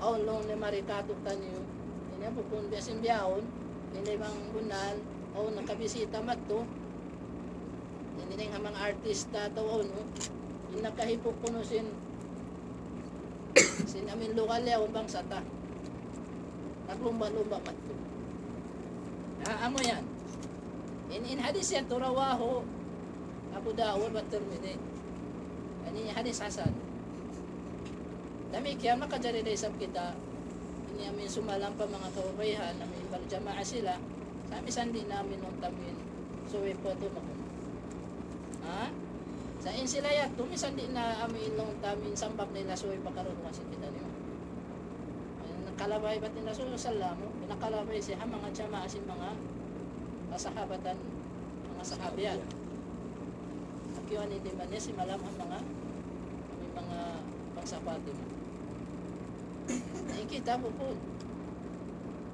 awn laung niya mari katu' taniyu, Ini bukun biya' sin bihaun, ini bang bunnal, o nakabisita madtu, ini dayn ha manga artista atawa unu, in nakahipuk kunu' sin, sin amin lugal yaun bangsa ta. Naglumba-lumba madtu. Ha, amu yan. In, in hadis yadtu rawahu Abu Dawud wa Tirmidhi. Ini hadis hasan. Damikkiyan makajari da isab kita, ini amin sumalam pa manga kababaihan, amin baljamaah sila, sa' misan di' na amin laung ta amin subay pa tumakun. Ha? Sa' in sila yadtu, misan di' na amin laung ta amin sambag nila subay pa karungugan sin kitaniyu. Nakalabay bat in Rasul sallallahu alayhi wasallam, nakalabay siya ha manga jamaah sin manga kasahabatan, manga sahabiyan. Akiwan in di' man niya simalam ha manga, amin manga bangsa Fatima. Na in kita bukun.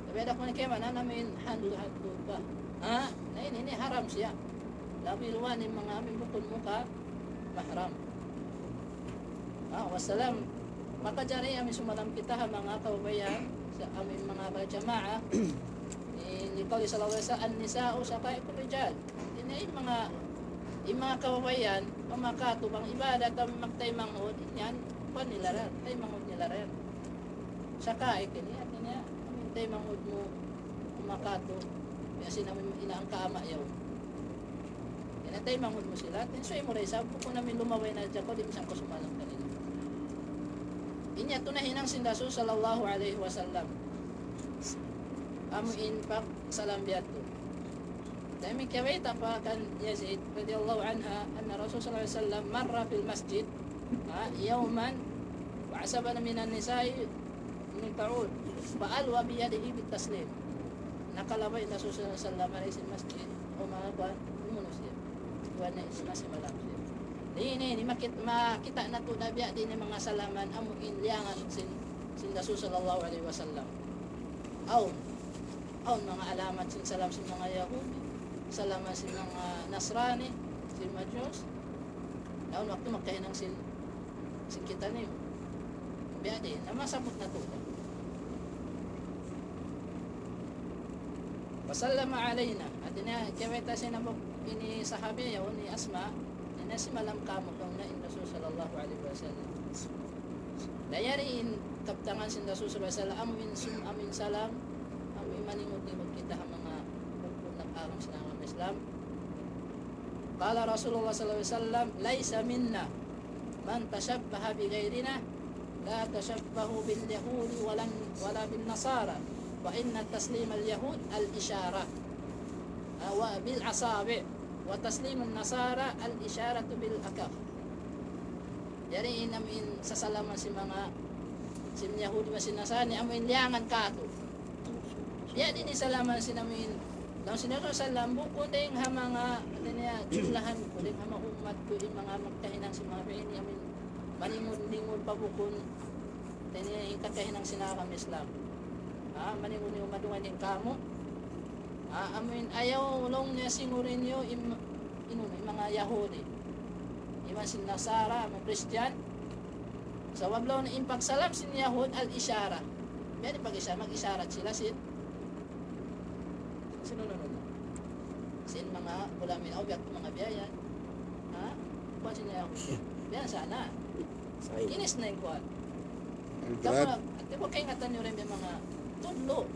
Tapi ada kuni kaya mana namin handul-handul ba. Ha? Na ini, ini haram siya. Labi luwan in manga amin bukun mu ka mahram. Ah, wassalam. Makajari amin sumalam kita ha manga kababaihan, sa' amin manga baljamaah. Ini, ini kauli sallallahu alayhi wasallam, "An-nisa'u shaqa'iqur rijal." Ini in manga, in manga kababaihan, pamaka tu bang ibadat amin magtaymanghud, in yan, kuwan nila ra, taymanghud nila ra yan. Shaqa'iq ini, hati niya, amin taymanghud mu, pamaka tu, biya' sin amin ina hangka ama' yaun. Yan, taymanghud mu sila, hati niya, subay mu da isab, bukun amin lumabay na hadja kaw, di' misan kaw sumalam kanila. In yadtu nahinang sin Rasul sallallahu alayhi wasallam. Amu in pagsalam biya' yadtu. Damikkiyan kiyabayta' pa kan Yazid radiyallahu anha, أن الرسول صلى الله عليه وسلم مر في المسجد, ha, يوما وعصبة من النساء من طعود فألوى بيده بالتسليم. Nakalabay in Rasul sallallahu alayhi wasallam ha sin masjid, o manga kuwan, umunu siya. Kuwan na in simalam siya. Di' ini, ini makit-, makita' natu' na biya' diin in manga salaman, amu in liyangan sin, sin Rasul sallallahu alayhi wasallam. Awn, awn manga alamat sin salam sin manga Yahudi, salaman sin manga Nasrani, sin Majus. Awn waktu makahinang sin, sin kitaniyu. Biya' diin, na masabbut natu'. فسلم علينا. Hati niya, kiyabayta' sin hambuuk ini sahabi yaun hi Asma, na simalam kāmu' laung niya in Rasul sallallahu alayhi wasallam. Na yari in kabtangan sin Rasul sallallahu alayhi wasallam, amu in sum-, amu in salam, amu in maningud-ningud kita ha manga bukun nag-agama sin agama Islam. قال رسول الله صلى الله عليه وسلم: ليس منا من تشبه بغيرنا، لا تشبهوا باليهود ولا، ولا بالنصارى، فإن تسليم اليهود الإشارة، آه، بالأصابع، وتسليم النصارى الإشارة بالأكف. Yari in amu in sasalaman sin manga, sin Yahudi iban sin Nasrani, amu in liyangan kātu'. Biya' diin in salaman sin amu in, laung sin Rasul sallam, bukun dayng ha manga, hati niya, jumlahan ku, dayng ha manga ummat ku, in manga magkahinang sin manga biya' ini, amu in maningud-ningud pa bukun, hati niya, in kakahinang sin agama Islam. Ha, maningud-ningud madungan in kāmu'. Ha, amu in ayaw laung niya singurin niyu in, in, in manga Yahudi. Iban sin Nasara, manga Christian. Sabab laung in pagsalam sin Yahud al-ishara. Biya' diin pag-ishara, mag-isharat sila sin, sin unu-unu. Sin manga ulamin, o biya' manga biya' yan. Ha? Kuwan sin Yahud. Biya' sana. Ginis na in kuwan. Kama, ati ba kaingatan niyu rin in manga tudlu'.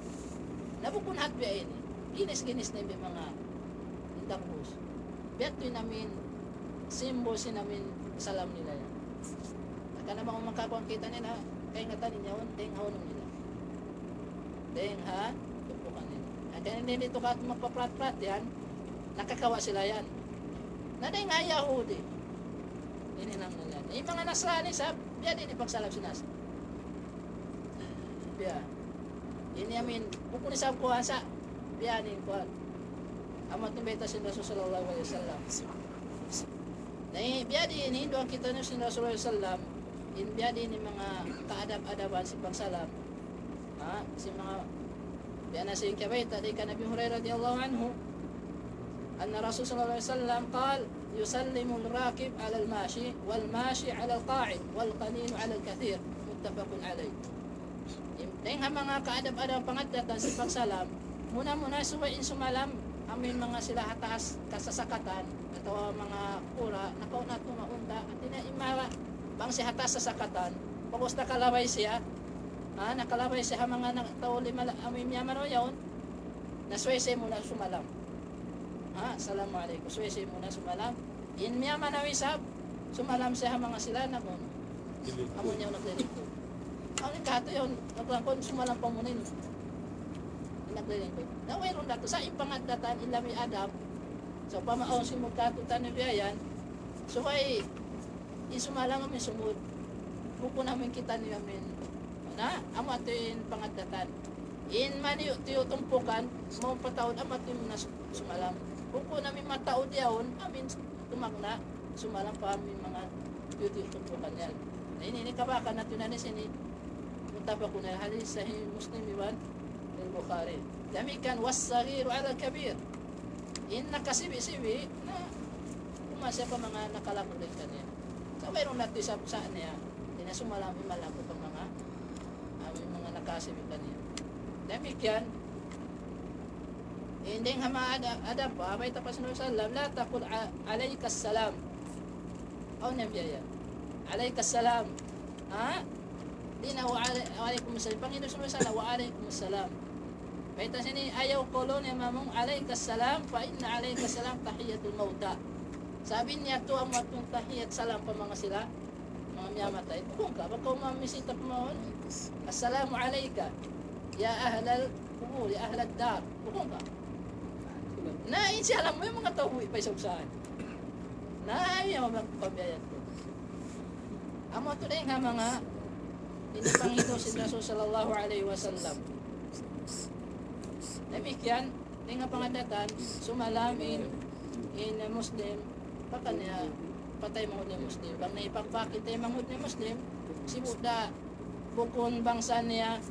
Na bukun hat biya' ini. Ginis-ginis na in manga indagbus. Biya' tu in amin, simbul sin amin salam nila yan. Hangkan na bang makakuan kita nila, kaingatan niyu yaun, dayng ha unu nila. Dayng ha tumpukan nila. Hangkan in di' tu kātu' magpaprat-prat yan, nakakawa' sila yan. Na dayng ha Yahudi. Ini nang nila. In manga Nasrani sab, biya' diin in pagsalam sin Nasrani. Biya'. Ini amin, bukun isab kuwan sa', biya' ini kuwan. Amu in bayta' sin Rasul sallallahu alayhi wasallam. Na, biya' diin in hinduan kitaniyu sin Rasul sallallahu alayhi wasallam, in biya' diin in manga kaadab-adaban sin pagsalam. Ha, sin manga, biya' na sin kiyabayta' dayn kan Abi Hurairah radiyallahu anhu, أن الرسول صلى الله عليه وسلم قال: يسلم الراكب على الماشي، والماشي على القاعد، والقليل على الكثير. متفق عليه. In Dayn ha manga kaadab-adab pangaddatan sin pagsalam, muna-muna subay in sumalam, amu in manga sila ha taas kasasakatan, atawa manga kura, nakauna tuud maunda, hati niya in mara, bang siya ha taas sasakatan, pag'ubus nakalabay siya, ha, nakalabay siya ha manga na-, tau lima la-, amu in miyamanaw yaun, na subay siya muna sumalam. Ha, assalamu alaykum. Subay siya muna sumalam. In miyamanaw isab, sumalam siya ha manga sila namun. Amu niya naglilingkud. Amu in katu' yaun, naglangkon, sumalam pa muna in naglilingkud. Na wayruun da tu', sa' in pangaddatan, in lami adab. Sa' upama awn sin magkatu' taniyu biya' yan, subay, in sumalam amu in sumud. Bukun amu in kitaniyu amu in. Na, amu yadtu in pangaddatan. In maniyu-tiyu tumpukan, mawn pataud amu yadtu in muna su-, sumalam. Bukun amu in mataud yaun, amu in tumagna', sumalam pa amu in manga tiyu'-tiyu' tumpukan yan. Na ini, ini kabakan natu' na ini sini, muttafaqun alayh, hadith sahih Muslim iban Bukhari. Damikkiyan, والصغير على الكبير. In nakasibi'-sibi', na, kuman siya pa manga nakalaggu' dayn kaniya. Sa' wayruun natu' isab sa' niya, di' na sumalam in malaggu' pa manga, amu in manga nakasibi' kaniya. Damikkiyan, in dayn ha manga ada-, adab pa, bayta' pa sin Rasul sallam, لا تقل ع-، عليك السلام. Awn niya biya' yan. عليك السلام. Ha? Di' na wa alay-, وعليكم السلام. Panginoon sallallahu alayhi wasallam, وعليكم السلام. Bayta' sini, ayaw kaulun niya mamung, عليك السلام، فإن عليك السلام تحية الموتى. Sabab in yadtu amu yadtu in tahiyat salam pa manga sila, manga miyamatay. Bukun ka, bang kaw mamisita pa manga, السلام عليك يا أهل القبور، يا أهل الدار. Bukun ka. Na, in siya alam mu in manga tau, buhi' pa isab saan. Na, in manga pagbiayat ku. Amu yadtu dayn ha manga ini panghindu' sin Rasul sallallahu alayhi wasallam. Damikkiyan, dayn ha pangaddatan, sumalam in, in Muslim, pakaniya, pa taymanghud niya Muslim. Bang na ipagpak in taymanghud niya Muslim, sibu' da bukun bangsa niya,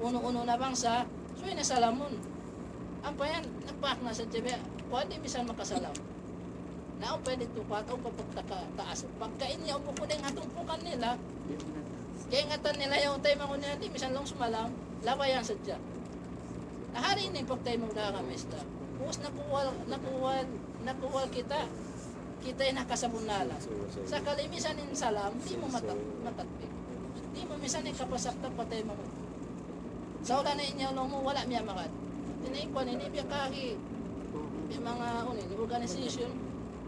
unu-unu na bangsa, subay na salamun. Ampa yan, nagpak na sadja biya', kuwan di' misan makasalam. Na, awn pa didtu pa, awn pa pagtaka-, taas. Pagka in yaun bukun dayn ha tumpukan nila, kaingatan nila yaun taymanghud nila, di' misan laung sumalam, labayan sadja. Na, hari ini pagtaymanghud ha agama Islam. Ubus nakuwal, nakuwal, nakuwal kita, kita in ha kasabunnalan. Sakali misan in salam, di' mu mata-, matatbik. Di' mu misan in kapasakta pa taymanghud. Sa' wala' na in yaun mu, wala' miyamagad. Ini kuwan ini biya' kagi, biya' manga, unu ini, organization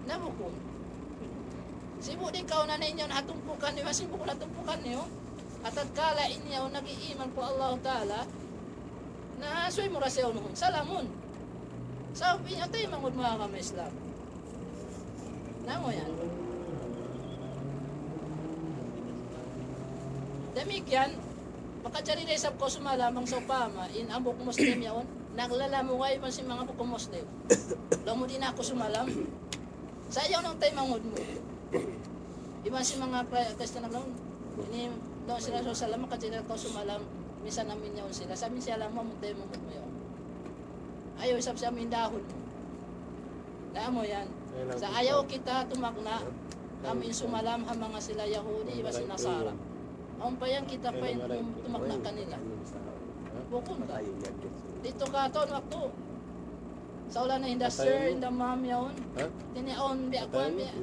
na bukun. Sibu' di' kaw na in yaun ha tumpukan niyu, sibu' na tumpukan niyu. Atawa kala in yaun nag-iiman pa Allah Ta'ala, na subay mu ra siya unuhun, salamun. Sabab in yaun taymanghud mu ha agama Islam. Na amu yan. Damikkiyan, makajari da isab kaw sumalam bang sawpama, in hambuuk Muslim yaun, naglalamugay iban sin manga bukun Muslim. Laung mu di' na aku sumalam. Sa' yaun in taymanghud mu. Iban sin manga Kri-, Kristiyan laung, ini, laung sin Rasul sallam, makajari da kaw sumalam, misan amu in yaun sila. Sa' amu in siya alam mu, amu in taymanghud mu yaun. Ayaw isab siya amu in dahun mu. Na amu yan. Sa' ayaw kita tumagna', amu in sumalam ha manga sila Yahudi, iban sin Nasara. Awn pa yan kita pa in tum-, tumagna' kanila. Bukun ka. Didtu ka atawa waktu. Sa' wala' na in da sir, in da ma'am yaun. Tiniawn biya' kuwan biya'.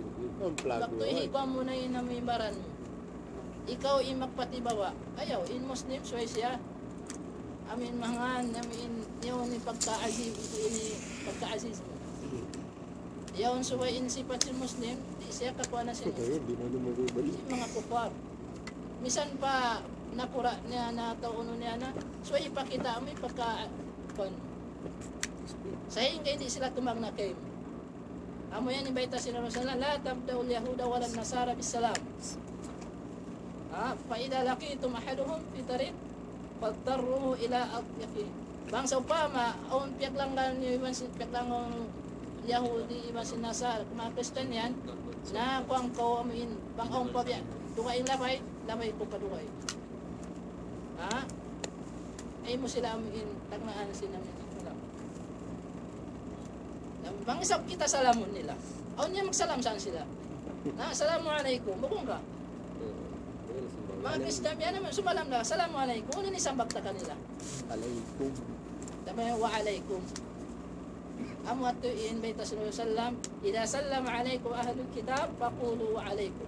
Waktu ihi kuwan mu na in amu in baran mu. Ikaw in magpatibawa'. Ayaw, in Muslim, subay siya. Amu in mangan, amu in, yaun in pagka-aziz, ini pagka-aziz mu. Yaun subay in sipat sin Muslim, di' siya kakuha na sin. Di' na, di' na, di' na. Di' manga kuffar. Misan pa nakura' niya na tau unu niya na, subay ipakita' mu in pagka-, kuwan. Sahingga di' sila tumagna' kaymu. Amu yan in bayta' sin Rasulullah, لا تبدأوا اليهود ولا النصارى بالسلام. Ha, فإذا لقيتم أحدهم في طريق فاضطروه إلى أضيافه. Bang sawpama, awn piyaglanggal niyu iban sin piyaglanggal Yahudi iban sin Nasara, manga Kristiyan yan, na kuwan kaw amu in, bang awn pa biya', dugaing labay, labay kaw pa dugaing. Ha? Ayaw mu sila amu in, tagnaan sin amu in, wala'. Na, bang isab kita salamun nila. Awn niya magsalam saan sila. Na, "Assalamu alaykum." Bukun ka. Hmm. Yan, simbahan. Manga Kristiyan biya' naman, sumalam na, "Assalamu alaykum." Unu in sambag ta kanila? Alaykum. Sabi niya, "Wa alaykum." Amu yadtu in bayta' sin Rasul sallam, "Idha sallama alaykum ahlul kitab, faqulu wa alaykum."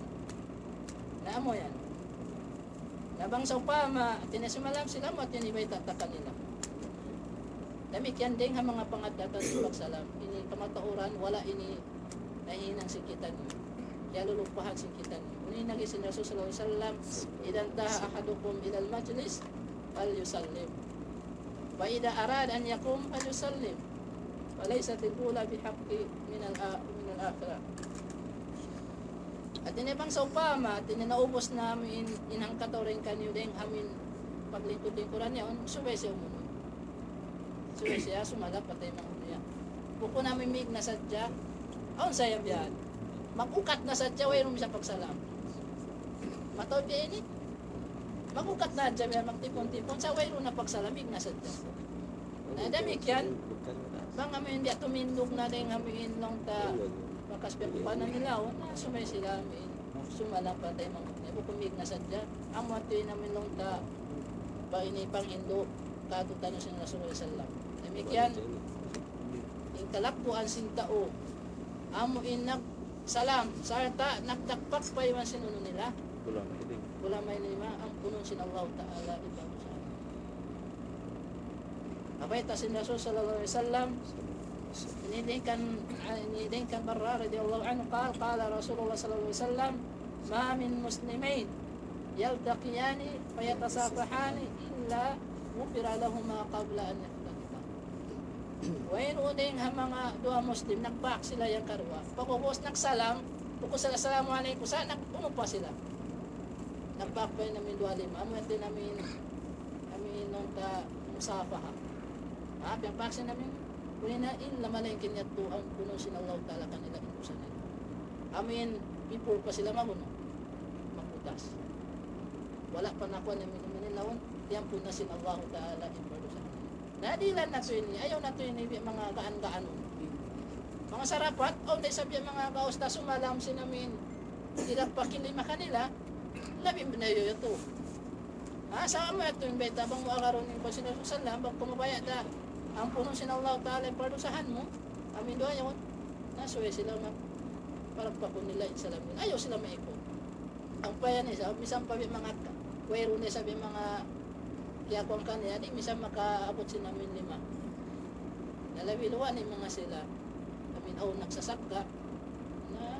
Na amu yan. Na bang sawpama, hati niya sumalam sila, amu yadtu in bayta' ta kanila. Damikkiyan dayn ha manga pangaddatan sin pagsalam. Ini kamatauran, wala' ini nahinang sin kitaniyu. Kiyalulupahan sin kitaniyu. Unu in agi sin Rasul sallallahu alayhi wasallam, "Idha intaha ahadukum ilal majlis, falyusallim. Fa idha arada an yaqum, falyusallim. Fa laysatil ula bihaqqa minal a-, minal akhirah." Hati niya bang sawpama, hati niya naubus na amu in, in hangkatau dayn kaniyu dayn ha amu in paglingkud-lingkuran niya, un, subay siya umunun. Subay siya sumalam pa taymanghud niya. Bukun amu in mīg na sadja, awn sa yan biya' yan. Mag-ukat na sadja, wayruun sa pagsalam. Mataud biya' ini. Mag-ukat na sadja biya' yan, magtipun-tipun, sa' wayruun na pagsalam, mīg na sadja. Na damikkiyan, bang amu in biya' tumindug na dayn ha amu in laung ta bakas piyagkukuanan nila, o, na subay sila amu in sumalam pa taymanghud niya. Bukun mīg na sadja. Amu yadtu in amu in laung ta, bang ini panghindu' kātu'niyu sin Rasulullah sallam. Damikkiyan, in kalagguan sin tau, amu in nagsalam, sarta' nagdakpak pa iban sin unu nila. Ulama ini. Ulama ini ma, ampunun sin Allah Ta'ala in barusan. Bayta' sin Rasul sallallahu alayhi wasallam, ini dayn kan, ini dayn kan Barra radiyallahu anhu, قال، قال رسول الله صلى الله عليه وسلم: ما من مسلمين يلتقيان فيتصافحان إلا غفر لهما قبل أن يفترقا. Wayruun dayn ha manga duwa Muslim, nagbāk sila yan karuwa. Pag'ubus nagsalam, bukun sila, "Assalamu alaykum," sa' nag-unu pa sila. Nagbāk pa in amu in duwa lima. Amu yadtu in amu in, amu in laung ta musafaha. Ha, piyagbāk sin amu in, unu na in, lamalayngkan yadtu ampunun sin Allah Ta'ala kanila in dusa nila. Amu in, before pa sila mag-unu, magbutas. Wala' pa nakuha in amu in, amu in laung, tiyampun na sin Allah Ta'ala in dusa nila. Na dihilan natu' ini, ayaw natu' ini biya' manga gaan-gaanun. Manga sarapat, awn da isab biya' manga gaus ta sumalam sin amu in, di' da pakilima kanila, labi na yadtu. Ha, sa' amu yadtu in bayta' bang mu agarun in kuwan sin Rasul sallam, bang kamu baya' da, ampunun sin Allah Ta'ala in pardusahan mu, amu in duwa yaun, na subay sila mag-, paragpakun nila in salam. Ayaw sila maikut. Ampa yan isab, misan pa biya' manga ka-, wayruun isab biya' manga kiyakuwan kaniya, di' misan makaabut sin amu in lima. Na labi luwa' na in manga sila, amu in awn nagsasagga', na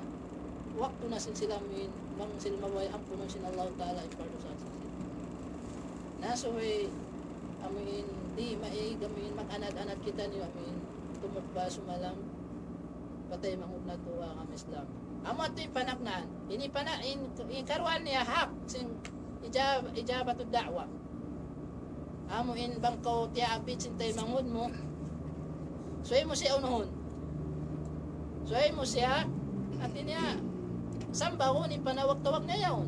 waktu na sin sila amu in, bang sila mabaya' ampunun sin Allah Ta'ala in pardusahan sin sila. Na subay, amu in, di' maig, amu in, mag-anad-anad kitaniyu, amu in, tumukba sumalam, pa taymanghud natu' ha agama Islam. Amu yadtu in panagnaan. Ini pana-, in, in karuwa niya hak sin ijab-, ijabatud da'wa. Amu in bang kaw tiyaapit sin taymanghud mu, subay mu siya unuhun. Subay mu siya, hati niya, sambagun in panawag-tawag niya yaun.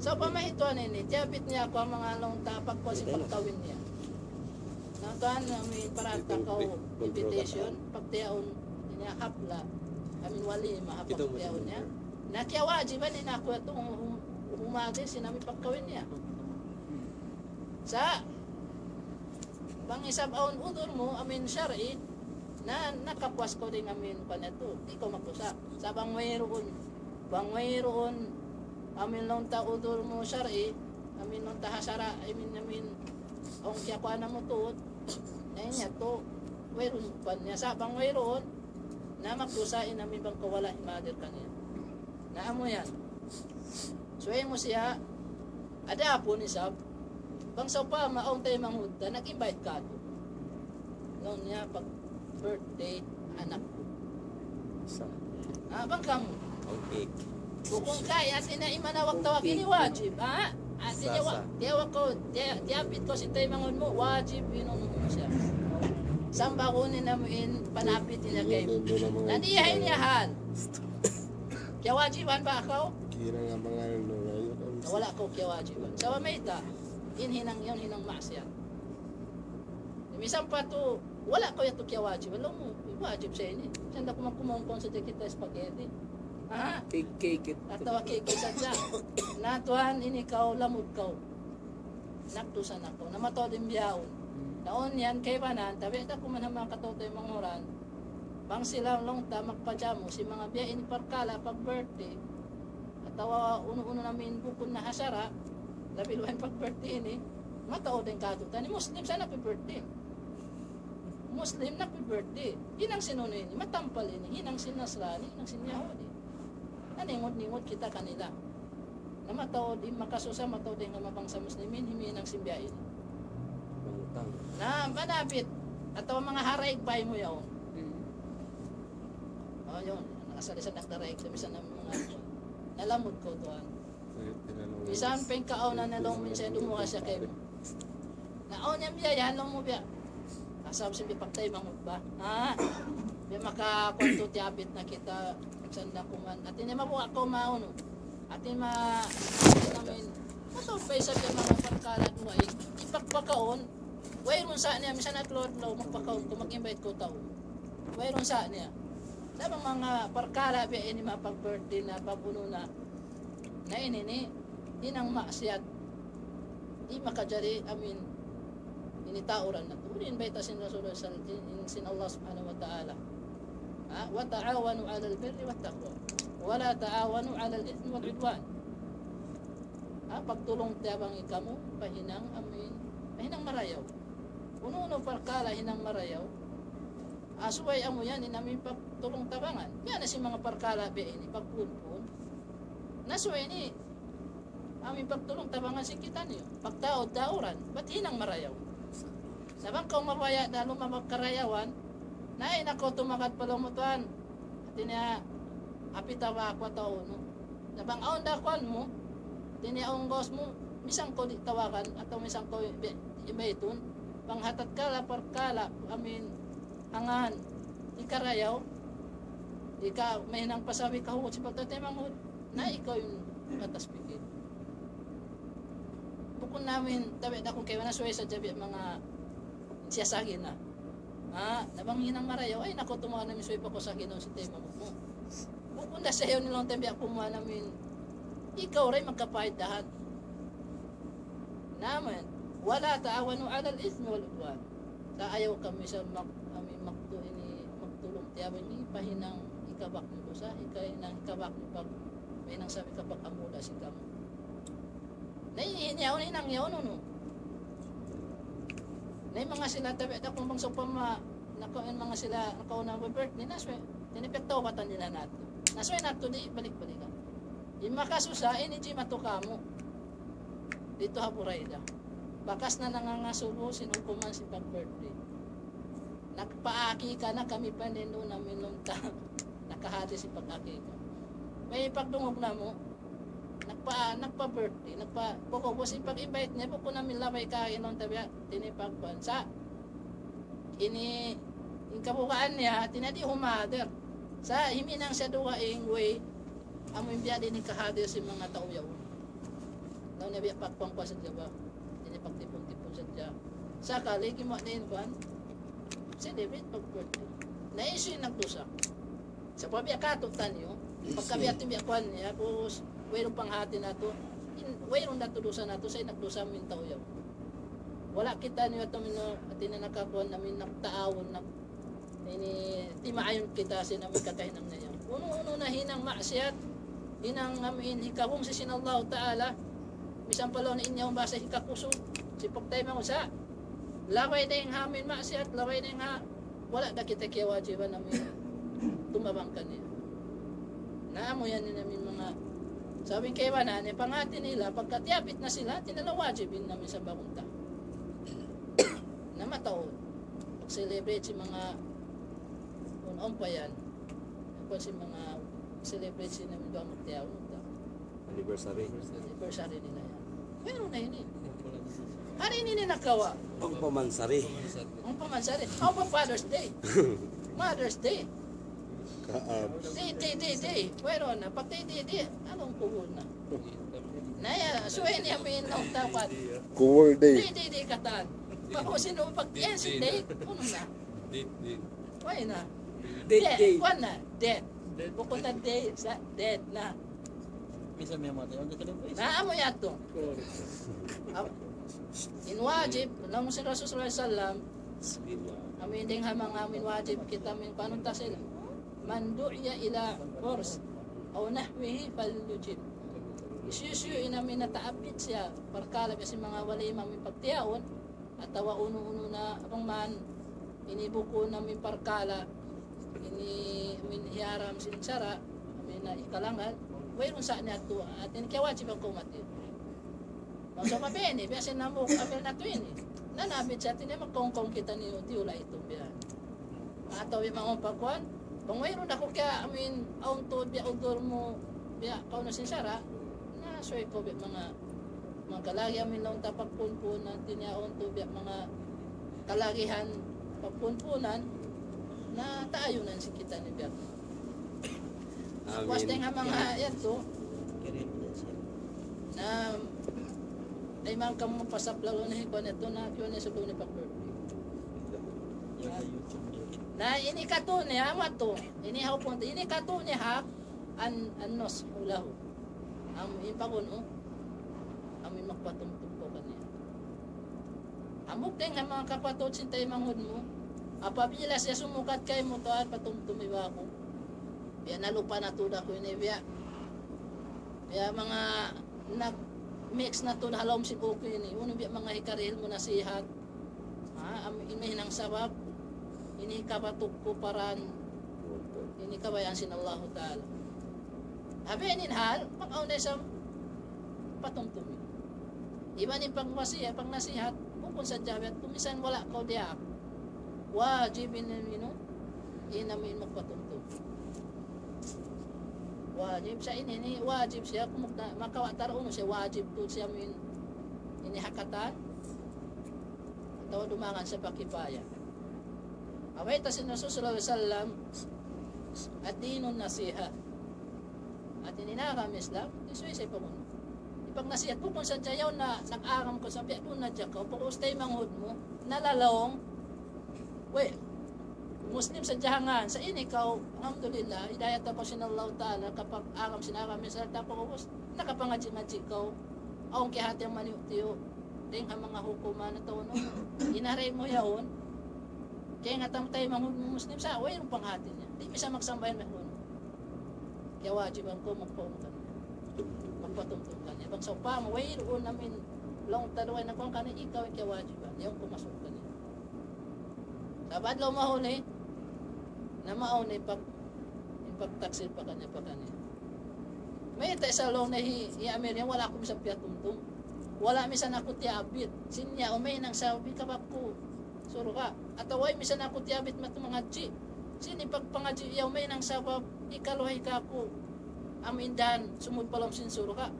Sa' pamahituan ini, tiyaapit niya aku ha manga laung ta pagkuwan sin pagkawin niya. Na tuwan, amu in paraan ta kaw invitation, pagtiyaun, ini hapla, amu in walima, ha pagtiyaun niya. Na kiyawajiban in aku yadtu hum-, humadi sin amu in pagkawin niya. Sa', bang isab awn udhur mu, amu in shar'i, na nakapuas kaw dayn ha amu in kuwan yadtu, di' kaw magdusa. Sa' bang wayruun, bang wayruun, amu in laung ta udhur mu shar'i, amu in laung ta ha sara', amu in, amu in, awn kiyakuan mu tuud, na in yadtu, wayruun kuwan niya. Sa' bang wayruun, na magdusa in amu in bang kaw wala' himadir kaniya. Na amu yan. Subay mu siya, adapun isab, bang sawpama awn taymanghud ta, nag-invite kātu'. Laung niya, pag-birthday anak ku. Sa. Ah, bang kamu. Ang cake. Bukun ka, hati niya in manawag-tawag ini wajib, ha? Hati niya, wa-, tiyawag kaw, tiya-, tiyaapit kaw sin taymanghud mu, wajib in unu mu siya. Sambagun in amu in panapit niya kaymu. Na di' ha ini hal. Kiyawajiban ba kaw? Kira nga mga ano, ano, ano. Wala' kaw kiyawajiban. Sa' mayta', in hinang yan, hinang maksiyat. Misan pa tu, wala' kaw yadtu kiyawajiban. Laung mu, wajib sa ini. Misan da kuman kumaun-kumaun sadja kita spaghetti. Ha? Kiki, kiki. Atawa kiki sadja. Na tuwan, ini kaw, lamud kaw. Nagdusa na kaw. Na mataud in bihaun. Na awn yan, kaibanan, tabi' da kuman ha manga kataw-taymanghuran. Bang sila laung ta magpajamu, sin manga biya' ini parkala', pag-birthday. Atawa unu-unu na amu in bukun na ha sara', labi luwal pag-birthday ini, mataud in katu'niyu. Muslim sa' nagpi-birthday. Muslim nagpi-birthday. Hinang sin unu ini, matampal ini, hinang sin Nasrani, hinang sin Yahudi. Naningut-ningut kita kanila. Na mataud in makasusa, mataud in manga bangsa Muslimin, himinang sin biya' ini. Mangutang. Na manabit, atawa manga haraig pa mu yaun. Hmm. O, yaun. Nakasali sa' nagdaraig, sa' misan na manga, nalamud kaw tuwan. Misan pa in kaawnan na laung, minsan dumuha siya kaymu. Na awn yan biya' yan, laung mu biya'. Asal sin biya' pagtaymanghud ba? Ha? Biya' makakuwan tu tiyabit na kita, minsan na kuman. Ati niya mabuha kaw maunu. Ati ma-, ati namin, mataud pa isab yan manga parkala' duwa in. Ipagpakaun, wayruun sa' niya, minsan adlaw-adlaw, magpakaun kaw, mag-invite kaw tau. Wayruun sa' niya. Sa' bang manga parkala' biya' ini mapag-birthday na, pag-unu na, na ini ini, hinang maksiyat. Di' makajari amu in ini tauran natu'. Unu in bayta' sin Rasulullah sal-, in, in sin Allah Subhanahu wa Ta'ala. Ha? وتعاونوا على البر والتقوى ولا تعاونوا على الإثم والعدوان. Ha? Pagtulung-tiyabangi kamu, pa hinang amu in, pa hinang marayaw. Unu-unu parkala' hinang marayaw. Ha, subay amu yan in amu in pagtulung-tabangan. Yan na sin manga parkala' biya' ini, pagpunpun. Na subay ini, amu in pagtulung-tabangan sin kitaniyu. Pagtaud-tauran, bat hinang marayaw. Na bang kaw mabaya' da lumabay karayawan, na in aku tumagad pa laung mu tuwan. Hati niya, api tawa aku atawa unu. Na bang awn da kuwan mu, hati niya awn gaus mu, misan kaw di' tawagan, atawa misan kaw bi-, ibaytun. Bang ha tatkala parkala', amu in, angan, hikarayaw, di' ka mahinang pasawi kahugut sin pagtaymanghud, na ikaw in katas pikil. Bukun na amu in, tabi' da ku kaya na suway sa jabi manga siya sagi na. Ha, na bang hinang marayaw, ay naku, tumuan na mi suway pa ku sagi na sin taymanghud mu. Bukun da sa yaun nila tabi' aku mu amu in, ikaw ray magkapaidahan. Naman, ولا تعاونوا على الإثم والعدوان. Sa' ayaw kamu sa mag-, amu in magtu-, ini, magtulung-tiyabangi, pa hinang hikabak niyu dusa, hika-, hinang hikabak niyu pag-, pa hinang sa hikabak amu da sin kamu. Na ini, ini yaun, hinang yaun, unu. Na in manga sila tabi' da ku bang sawpama, naka-, in manga sila, nakauna mag-birthday na, suway, tinipit tawbatan nila natu'. Na suway natu' di', balik-balikan. In makasusa, ini jimatu kamu. Didtu ha Buraidah. Bakas na nangangasubu sin hukuman sin pag-birthday. Nagpaakika na kami pa nindun na minum ta. Nakahadis sin pag-akika. May pagdungug namu'. Nagpa-, nagpa-birthday, nagpa-, pag'ubus in pag-invite niya, bukun na mi labay ka, inon tabiya', tinipag bansa. Ini, in kabugaan niya, hati niya di' humadir. Sa' himinang siya dugaing way, amu in biya' diin in kahadir sin manga tau yaun. Laung niya biya' pagkuwan-kuwan sadja ba, ini pagtipun-tipun sadja. Sakali gimuwa' niya in kuwan, celebrate pag-birthday. Na hisiyu in nagdusa? Sa' pa biya' katu' taniyu, pagka biya' tin biya' kuwan niya, pus, wayruun panghati natu', in, wayruun da tuud dusa natu', sa' in nagdusa amu in tau yaun. Wala' kitaniyu atawa amu in, hati niya nakakuwan amu in nagtaawun, nag-, ini, timaayun kita sin amu in kakahinang niya yaun. Unu-unu na hinang maksiyat, hinang amu in hikabungsi sin Allahu Ta'ala, misan pa laung niya in yaun bahasa hikakusug, sin pagtaymanghud sa', labay dayn ha amu in maksiyat, labay dayn ha wala' da kita kiyawajiban amu in tumabang kaniya. Na amu yan in amu in manga, sabab in kaibanan, in panghati nila, pagka tiyapit na sila, di' na nila wajib in amu in sambahun ta. Na mataud. Pag-celebrate sin manga, kung awn pa yan, kung sin manga celebrate sin amu in duwa magtiyaw, ta. Anniversary. Anniversary nila yan. Pero na ini. Hari ini na nakawa'. Awn pa mansari. Awn pa mansari. Awn pa Father's Day. Mother's Day. Kaab. Day, day, day, day. Pero na, pag day, day, day, anong kuhul na? Na ya, suway niya may dapat. Kuhul day. Day, day, day, katan. Pag kung sino, pag yan si day, ano na? Date, date. Why na? Date, date. Kuwan na, date. Bukun na dead, sa, dead na. Bisa miyamata yan, kasi na, amu yadtu. Am-, in wajib, laung sin Rasul sallallahu alayhi wasallam, amu in dayng ha manga amu in wajib kita amu in panuntasil. من دعي إلى عرس أو نحوه فليجب. Hisiyu-siyu in amu in nataabit siya, parkala' biya' sin manga walima amu in pagtiyaun, atawa unu-unu na bang man, ini bukun amu in parkala', ini amu in hiyaram sin sara', amu in na hikalanggal, wayruun sa' niya tu, hati niya kiyawajiban kaw mati. Bang sa' mabini, biya' sin hambuuk apil natu' ini. Na, naabit sa' hati niya magkaungkaung kita niyu, di ula itu, biya'. Atawa biya' manga pagkuan, bang wayruun aku kiya, amu in, awn tuud biya' udur mu, biya' kaw na sin sara', na, suy ko biya' manga, manga kalagi amu in laung ta pagpunpunan, hati niya awn tuud biya' manga kalagihan pagpunpunan, na taayunan sin kita ini biya'. Amin. Puas dayng ha manga yadtu. Na, ay, manga kamu pasaplaw na hi kuan yadtu na, kiwa na sa duun ni Pakbert. Na, ini katu' niya, amu yadtu. Ini ha upun, ini katu' niya ha, an, an-nushu lahu. Amu in pag-unu, amu in magpatumtum kaw kaniya. Hambuuk dayng ha manga kapatut sin taymanghud mu, apabila siya sumukat kaymu, tuwan, patumtumi ba aku. Biya' nalupa na tuud aku ini, biya'. Biya' manga nag-mix na tuud ha lawm sin buuk ini. Unu biya' manga hikarihil mu nasihat. Ha, am-, in mahinang sabab, ini kabatuk ku paran, ini kabayaan sin Allahu Ta'ala. Abi, ini in hal, pag-awn na isab patumtumi. Iban in pagwasiya, pagnasihat, bukun sadja biya' tu, misan wala' kaw diyaak. Wajib in, in, in, in amu in magpatumtum. Wajib sa' ini, ini wajib siya, kung magda-, makawa' ta ra unu siya, wajib tuud siya amu in, ini ha katan, atawa dumagan siya pa kipaya. Amu in bayta' sin Rasul sallallahu alayhi wasallam, الدين النصيحة. Hati niya in agama Islam, hisiyu-siyu in pag-unu. Ipagnasihat, bukun sadja yaun na nag-agama kaw sa' biya' duun na hadja kaw, pag'ubus taymanghud mu, nalalaung, we, Muslim sadja ha ngan, sa' ini kaw, alhamdulillah, hidayat kaw sin Allahu Ta'ala, kapag-agama sin agama Islam, tapag'ubus, nakapangadji'-ngadji' kaw, awn kiyahatihan maniyu'-tiyu', dayng ha manga hukuman atawa unu, inaray mu yaun, kaingatan mu taymanghud mu Muslim sa', wayruun panghati niya. Di' misan magsambahayang mahun. Kiyawajiban kaw magpatumtum kaniya. Magpatumtum kaniya. Bang sawpama, wayruun amu in laung ta duwa in kuwan kaniya, ikaw in kiyawajiban. Yaun kaw masuuk kaniya. Sabab laung mahuli, na maawn na in pag-, in pagtaksil pa kaniya, pa kaniya. Mayta' isab laung niya hi, hi Amir yan, wala' aku misan piyatumtum. Wala' misan aku tiyaabit. Sin niya, umay nang sabi ka ba ku surga'. Atawa way misan aku tiyaabit matu mangadji'. Sin in pagpangadji' yaun, umay nang sabab ikaluhay kaku' amu in dan sumud pa lawm sin surga'.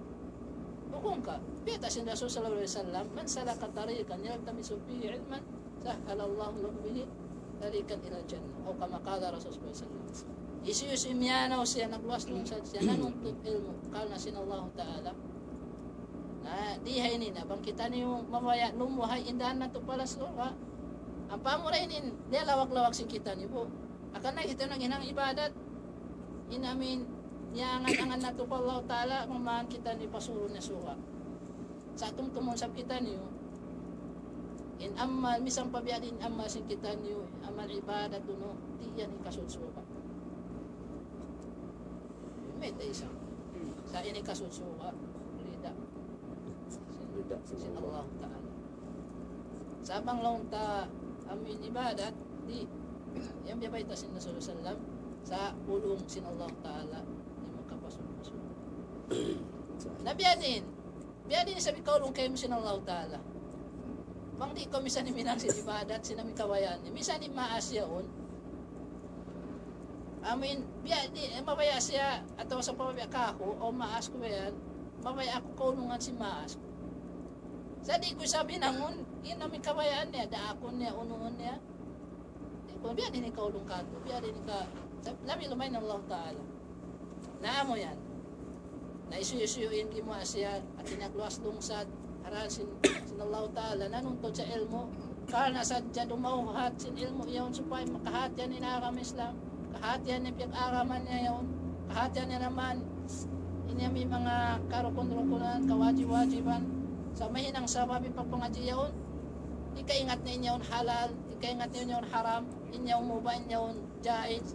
Bukun ka. Bayta' sin Rasul sallallahu alayhi wasallam, من سلك طريقا يلتمس فيه علما سهل الله له به طريقا إلى الجنة. أو كما قال رسول الله صلى الله عليه وسلم. Hisiyu-siyu miyanaw siya, nagluwas-luwas siya, nanuntut ilmu', karna' sin Allahu Ta'ala. Na, di ha ini na, bang kitaniyu mabaya' lumuhay in dan natu' pa lawm surga'. Ampa mura ini, di' lawag-lawag sin kitaniyu, bu. Hangkan na kita naghinang ibadat, in amu in, niyangan-angan natu' pa Allahu Ta'ala, mamaan kitaniyu pasurun niya surga'. Sa' tumtumun isab kitaniyu, in amal, misan pa biya' diin amal sin kitaniyu, amal ibadat, unu, di' yan hikasud surga'. Mayta' isab. Sa' in hikasud surga', rida. Rida sin Allah Ta'ala. Sa' bang laung ta amu in ibadat, di'. Yan biya' bayta' sin Rasul sallallahu alayhi wasallam, sa' ulung sin Allah Ta'ala, di' makapasud pa surga'. Na biya' diin, biya' diin isab hikaulung kaymu sin Allah Ta'ala. Bang di' kaw misan himinang sin ibadat, sin amu in kabayaan niya. Misan in maas yaun. Amu in, biya' di', eh, mabaya' siya, atawa sa' pa mabaya' kaku', o maas ku yan, mabaya' aku kaulungan sin maas ku. Sa' di' ku isab hinangun, in amu in kabayaan niya, daakun niya, unuun niya. Di' ku, biya' diin hikaulung katu', biya' diin ka, sa-, labi lumay na Allah Ta'ala. Na amu yan. Na hisiyu-siyu in gimuwa' siya, hati niya nagluwas-lungsad, ha dan sin, sin Allah Ta'ala, nanuntut siya ilmu', karna' sadja dumawhat sin ilmu' yaun supaya makahatihan in agama Islam. kahatihan niya piyag-araman niya yaun, kahatihan niya naman ini amu in manga karukun-rukunan, kawajib-wajiban, sa' mahinang sabab in pagpangadji' yaun, hikaingat niya in yaun halal, hikaingat niya in yaun haram, in yaun mubah, in yaun jaiz,